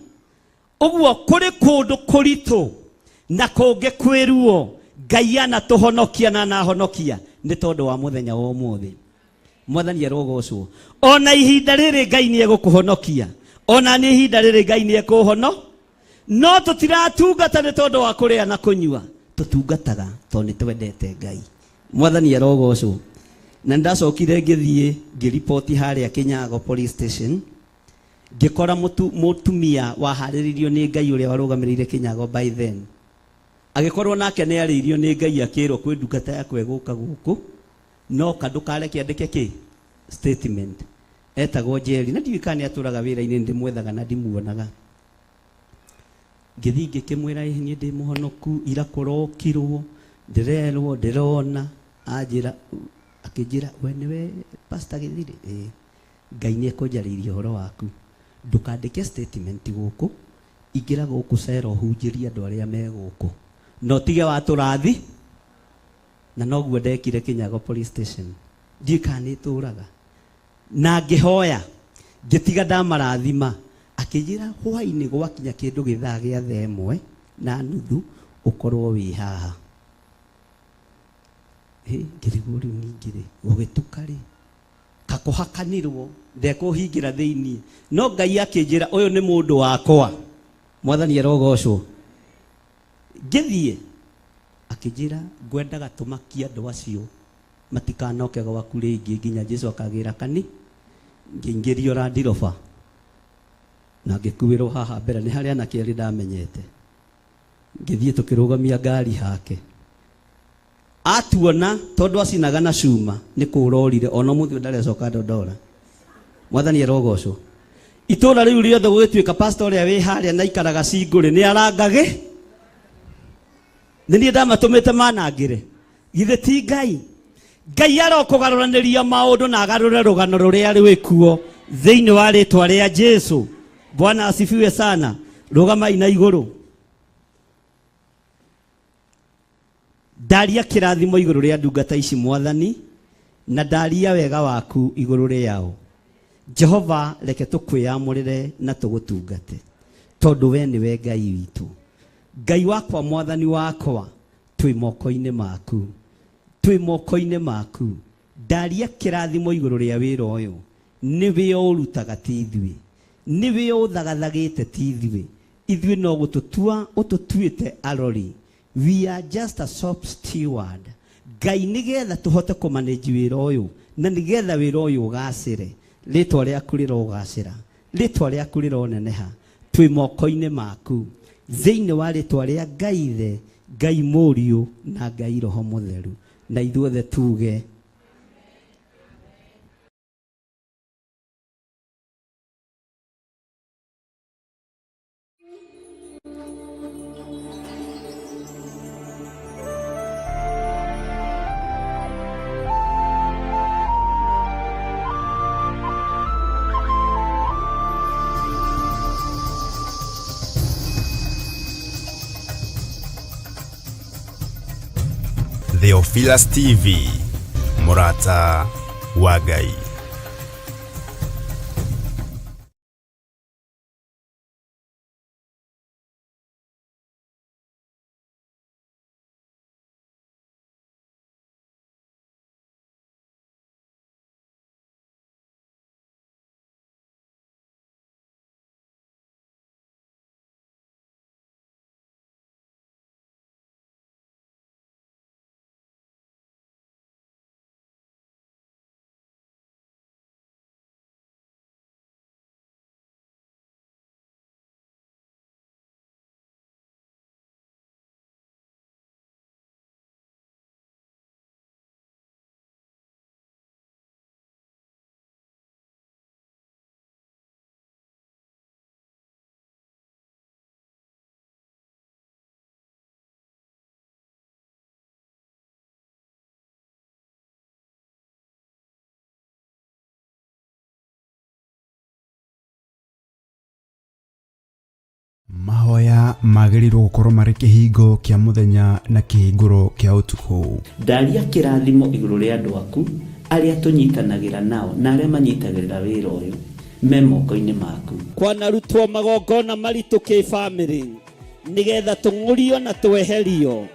Ũguo kũrĩ kũndũ kũritũ na kũngĩ kwĩruo, Ngai anatũhonokia na anahonokia nĩ tondũ wa mũthenya wa ũmũthĩ. Mwathani arogocwo. Ona ihinda rĩrĩ Ngai nĩ egũkũhonokia. Ona nĩ ihinda rĩrĩ Ngai nĩ ekũhono. No tũtiratungata nĩ tondũ wa kũrĩa na kũnyua. Tũtungataga tondũ nĩ twendete Ngai. Mwathani arogocwo. Na ndacokire ngĩthiĩ ngĩripoti harĩa Kinyago police station. Ngĩkora mũtumia waharĩrĩirio nĩ Ngai ũrĩa warũgamĩrĩire Kinyago by then. Agĩkorwo nake nĩ arĩirio nĩ Ngai akĩrwo kwĩ ndungata yakwa ĩgũka gũkũ, no ka ndũkareke andĩke kĩ? Statement. Etagwo Njeri. Na ndiũĩ kana nĩ atũraga wĩra-inĩ, ndĩmwethaga na ndimuonaga. Ngĩthiĩ ngĩkĩmwĩra, ĩĩ niĩ ndĩ mũhonoku, ira kũrokirwo, ndĩrerwo, ndĩrona. Anjĩra, akĩnjĩra, we nĩwe Pastor Gĩthirĩ? Ĩĩ. Ngai nĩ ekũnjarĩirie ũhoro waku. Ndũkandĩke statement gũkũ, ingĩra gũkũ cera ũhunjĩrie andũ arĩa me gũkũ. Na ũtige watũrathi. Na noguo ndekire Kinyago police station. Ndiũĩ kana nĩ ĩtũraga. Na ngĩhoya, ngĩtiga ndamarathima. Akĩnjĩra hwaĩ-inĩ gwakinya kĩndũ gĩthaa gĩa thaa ĩmwe na nuthu ũkorwo wĩ haha. Hĩ, ngĩrigwo rĩu ningĩ rĩ, gũgĩtuka rĩ, kakũhakanirwo, ndekũhingĩra thĩiniĩ. No Ngai akĩnjĩra ũyũ nĩ mũndũ wakwa. Mwathani arogocwo. Ngĩthiĩ, akĩnjĩra ngwendaga tũmakie andũ acio matikanoke gwaku rĩngĩ nginya Jesu akagĩra kani. Ngĩingĩrio Land Rover na ngĩkuĩrwo haha mbere, nĩ harĩa anake erĩ ndamenyete. Ngĩthiĩ tũkĩrũgamia ngari hake. Atuona tondũ acinaga na cuma nĩ kũrorire, ona ũmũthĩ ũyũ ndarecoka Ndondora. Mwathani arogocwo. Itũra rĩu rĩothe gũgĩtuĩka pastor ũrĩa wĩ harĩa na ikaraga cingũrĩ nĩ arangagĩ. Nĩ niĩ ndamatũmĩte manangĩre. Githĩ ti Ngai? Ngai arokũgarũranĩria maũndũ na agarũre rũgano rũrĩa rwĩkuo thĩinĩ wa rĩtwa rĩa Jesu. Bwana asifiwe sana. Rũgamai na igũrũ. Ndaria kĩrathimo igũrũ rĩa ndungata ici Mwathani, na ndaria wega waku igũrũ rĩao. Jehova, reke tũkwĩyamũrĩre na tũgũtungate, tondũ we nĩwe Ngai witũ. Ngai wakwa, Mwathani wakwa, twĩ moko-inĩ maku, twĩ moko-inĩ maku. Ndaria kĩrathimo igũrũ rĩa wĩra ũyũ, nĩwe ũrutaga ti ithuĩ, nĩwe ũthagathagĩte ti ithuĩ, ithuĩ no gũtũtua ũtũtuĩte arori. We are just a shop steward. Ngai nĩgetha tũhote kũmanage wĩra ũyũ na nĩgetha wĩra ũyũ ũgacĩre, rĩtwa rĩaku rĩrogacĩra, rĩtwa rĩaku rĩroneneha, twĩ moko-inĩ maku thĩinĩ wa rĩtwa rĩa Ngai Ithe, Ngai Mũriũ na Ngai Roho Mũtheru, na ithuothe tuge Theophilus TV, mũrata wa Ngai. Mahoya magĩrĩirwo gũkorwo marĩ kĩhingo kĩa mũthenya na kĩhingũro kĩa ũtukũ. Ndaria kĩrathimo igũrũ rĩa andũ aku arĩa tũnyitanagĩra nao na arĩa manyitagĩrĩra wĩra ũyũ me moko-inĩ maku. Kwanarutwo magongona maritũ kĩbamĩrĩ nĩgetha tũng'ũrio na tweherio,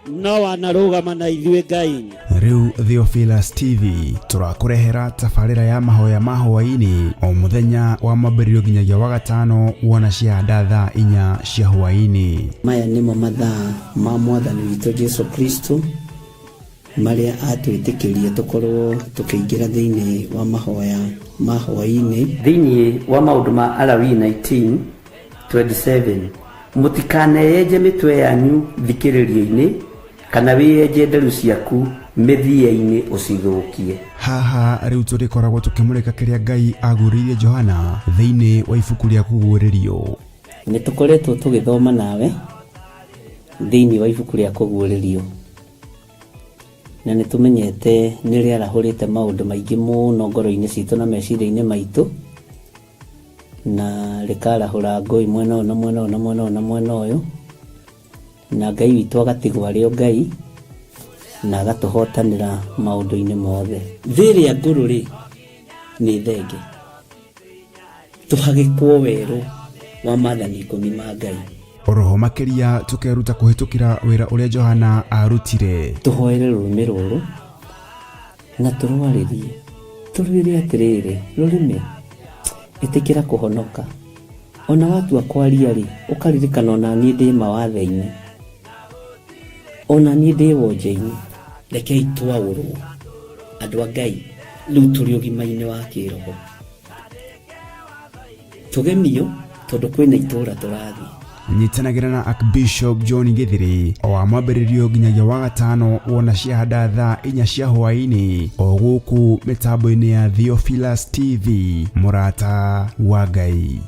no wanarũgama na ithuĩ Ngai. Rĩu Theophilus TV tũrakũrehera tabarĩra ya mahoya ma hwaĩ-inĩ o mũthenya wa mwambĩrĩrio nginyagia wa gatano wona ciahanda thaa 4 cia hwaĩ-inĩ. Maya nĩmo mathaa ma Mwathani witũ Jesu Kristo marĩa atwĩtĩkĩrie tũkorwo tũkĩingĩra thĩinĩ wa mahoya ma hwaĩ-inĩ. Thĩinĩ wa maũndũ ma Alawii 19:27, mũtikaneyenje mĩtwe yanyu thikĩrĩrio-inĩ kana wĩyenje nderu ciaku mĩthia-inĩ ũcithũkie. Haha rĩu tũrĩkoragwo tũkĩmũrĩka kĩrĩa Ngai aguũrĩirie Johana thĩinĩ wa ibuku rĩa Kũguũrĩrio. Nĩ tũkoretwo tũgĩthoma nawe thĩinĩ wa ibuku rĩa Kũguũrĩrio, na nĩ tũmenyete nĩ rĩarahũrĩte maũndũ maingĩ mũno ngoro-inĩ citũ na meciria-inĩ maitũ, na rĩkarahũra ngũĩ mwena ũyũ na mwena ũyũ na mwena ũyũ na mwena ũyũ, na Ngai witũ agatigwo arĩ o Ngai na agatũhotanĩra maũndũ-inĩ mothe. Thĩ ĩrĩa ngũrũ rĩ nĩ thenge, tũhagĩkwo werũ wa maathani 10 ma Ngai. Oroho makĩria tũkeruta kũhĩtũkĩra wĩra ũrĩa Johana arutire. Tũhoere rũrĩmĩ rũrũ na tũrwarĩrie, tũrwĩre atĩrĩrĩ, rũrĩmĩ ĩtĩkĩra kũhonoka. Ona watua kwaria rĩ, ũkaririkana ona niĩ ndĩ mawathe-inĩ, ona niĩ ndĩ wonje-inĩ. Rekei twaũrwo andũ a Ngai, rĩu tũrĩ ũgima-inĩ wa kĩroho, tũgemio tondũ kwĩna itũũra tũrathiĩ. Nyitanagĩra na Archbishop John Githiri o wa mwambĩrĩrio nginyagia wa gatano wona ciahanda thaa 4 cia hwaĩ-inĩ o gũkũ mĩtambo-inĩ ya Theophilus TV, mũrata wa Ngai.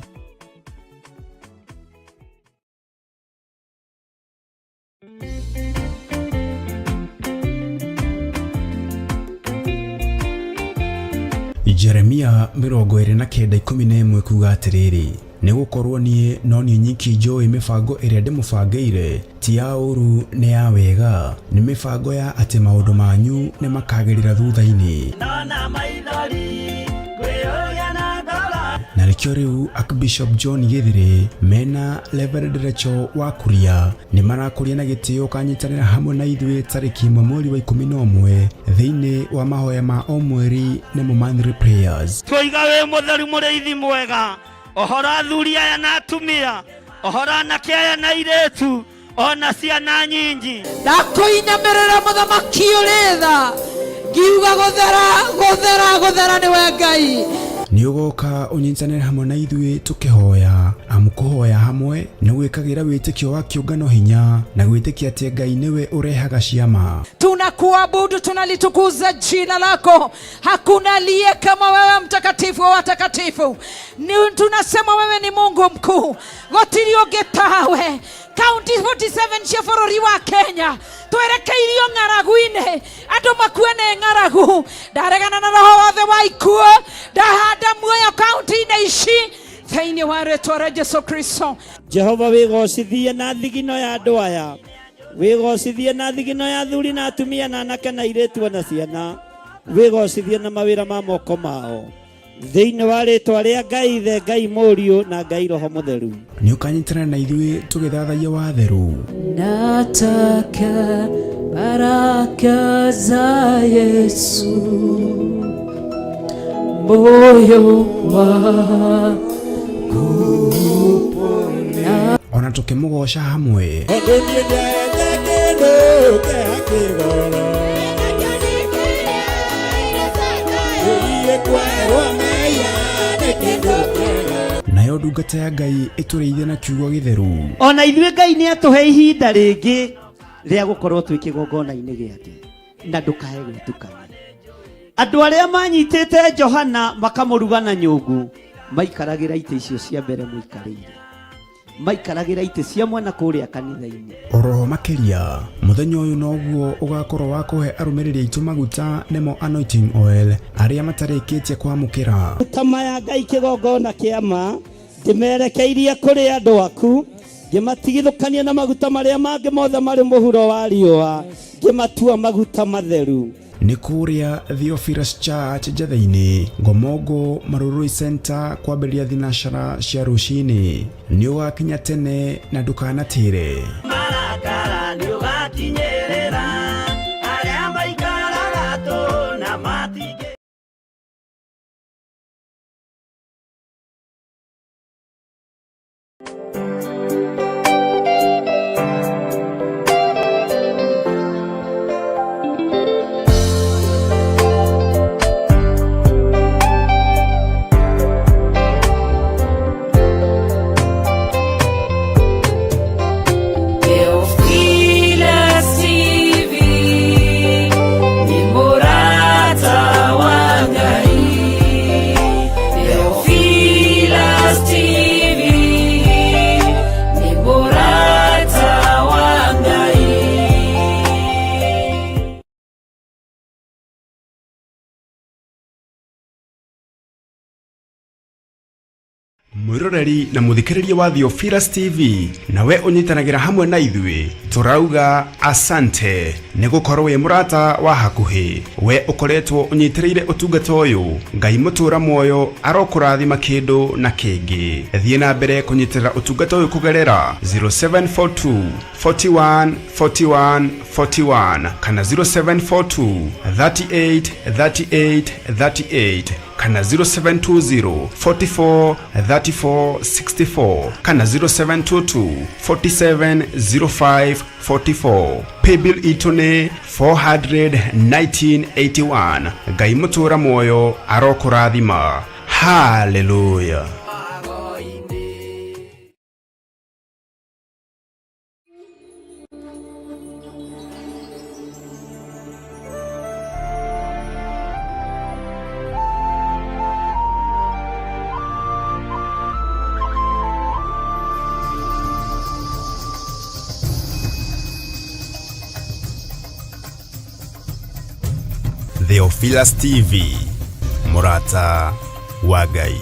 Jeremia 29:11 kuga atĩrĩrĩ, nĩ gũkorwo niĩ no niĩ nyiki njũĩ mĩbango ĩrĩa ndĩmũbangĩire, ti ya ũũru nĩ ya wega, nĩ mĩbango ya atĩ maũndũ manyu nĩ makagĩrĩra thutha-inĩ. Na Nĩkĩo rĩu Archbishop John Gĩthĩrĩ mena Reverend Rachel wa Kuria nĩ marakũria na gĩtĩo ũkanyitanĩra hamwe na ithuĩ tarĩki 1 mweri wa 11 thĩinĩ wa mahoya ma o mweri nĩmo monthly prayers. Twoiga wĩ mũtheru mũrĩithi mwega, ohora athuri aya na atumia, ohora anake aya na airĩtu, ona ciana nyinyi. Ndakũinamĩrĩra mũthamaki ũrĩ tha, ngiuga gũthera gũthera gũthera nĩwe Ngai. Nĩ ũgoka ũnyitanĩre hamwe na ithuĩ tũkĩhoya, amu kũhoya hamwe nĩ gwĩkagĩra wĩtĩkio wa kĩũngano hinya na gwĩtĩkia atĩ Ngai nĩwe ũrehaga ciama. Tunakuabudu, tunalitukuza jina lako. Hakuna aliye kama wewe, mtakatifu wa watakatifu. Tunasema wewe ni Mungu mkuu, gũtirĩ ũngĩ tawe. Kaunti 47 cia bũrũri wa Kenya twerekeirio ng'aragu-inĩ, andũ makue nĩ ng'aragu. Ndaregana na roho wothe wa ikuũ, ndahanda muoyo kaunti-inĩ ici thĩinĩ wa rĩtwa rĩa Jesu Kristo. Jehova wĩgocithie na thigino ya andũ aya, wĩgocithie na thigino ya athuri na atumia na anake na airĩtu ona ciana, wĩgocithie na mawĩra ma moko mao thĩinĩ wa rĩtwa rĩa Ngai Ithe, Ngai Mũriũ na Ngai Roho Mũtheru. Nĩ ũkanyitanĩra na ithuĩ tũgĩthathaiya watheru. Nataka baraka za Yesu, moyo wangu upone. Ona tũkĩmũgoca hamwe. Tondũ niĩ ndiaete kĩndũ kĩa kĩgoro. Ũiye kwerwo mehia nĩ kĩndũ kĩega. Nayo ndungata ya Ngai ĩtũrĩithie na kiugo gĩtheru. Ona ithuĩ Ngai nĩ atũhe ihinda rĩngĩ rĩa gũkorwo twĩ kĩgongona-inĩ gĩake, na ndũkae gwĩtukania. Andũ arĩa manyitĩte Johana makamũruga na nyũngũ maikaragĩra itĩ icio cia mbere mũikarĩire, maikaragĩra itĩ cia mwena kũrĩa kanitha-inĩ. Oroho makĩria mũthenya ũyũ noguo ũgakorwo wa kũhe arũmĩrĩri aitũ maguta nĩmo anointing oil arĩa matarĩkĩtie kwamũkĩra. Maguta maya Ngai kĩgongona kĩa ma ndĩmerekeirie kũrĩ andũ aku, ngĩmatigithũkania na maguta marĩa mangĩ mothe marĩ mũhuro wa riũa, ngĩmatua maguta matheru. Nĩ kũrĩa Theophilus Church Njatheinĩ, Ngomongo Marurui Center kwambĩrĩria thinacara cia rũcinĩ. Nĩ ũgakinya tene na ndũkanatĩre. Marakara nĩ ũgakinyĩrĩra arĩa maikaraga tũ na matingĩ. Theophilus TV ni murata wa Ngai. Theophilus TV ni murata wa Ngai. Mwiroreri na muthikiriria wa Theophilus TV nawe ũnyitanagĩra hamwe na ithuĩ tũrauga asante nĩ gũkorwo wĩ mũrata wa hakuhĩ. We ũkoretwo ũnyitĩrĩire ũtungata ũyũ, Ngai mũtũra muoyo arokũrathima kĩndũ na kĩngĩ. Thiĩ na mbere kũnyitĩrĩra ũtungata ũyũ kũgerera 0742 41 41 41 kana 0742 38 38 38 kana 0720 44 34 64 kana 0722 47 05 44. Paybill itũ nĩ 41981. Ngai mũtũra muoyo arokũrathima. Hallelujah. Theophilus TV, mũrata wa Ngai.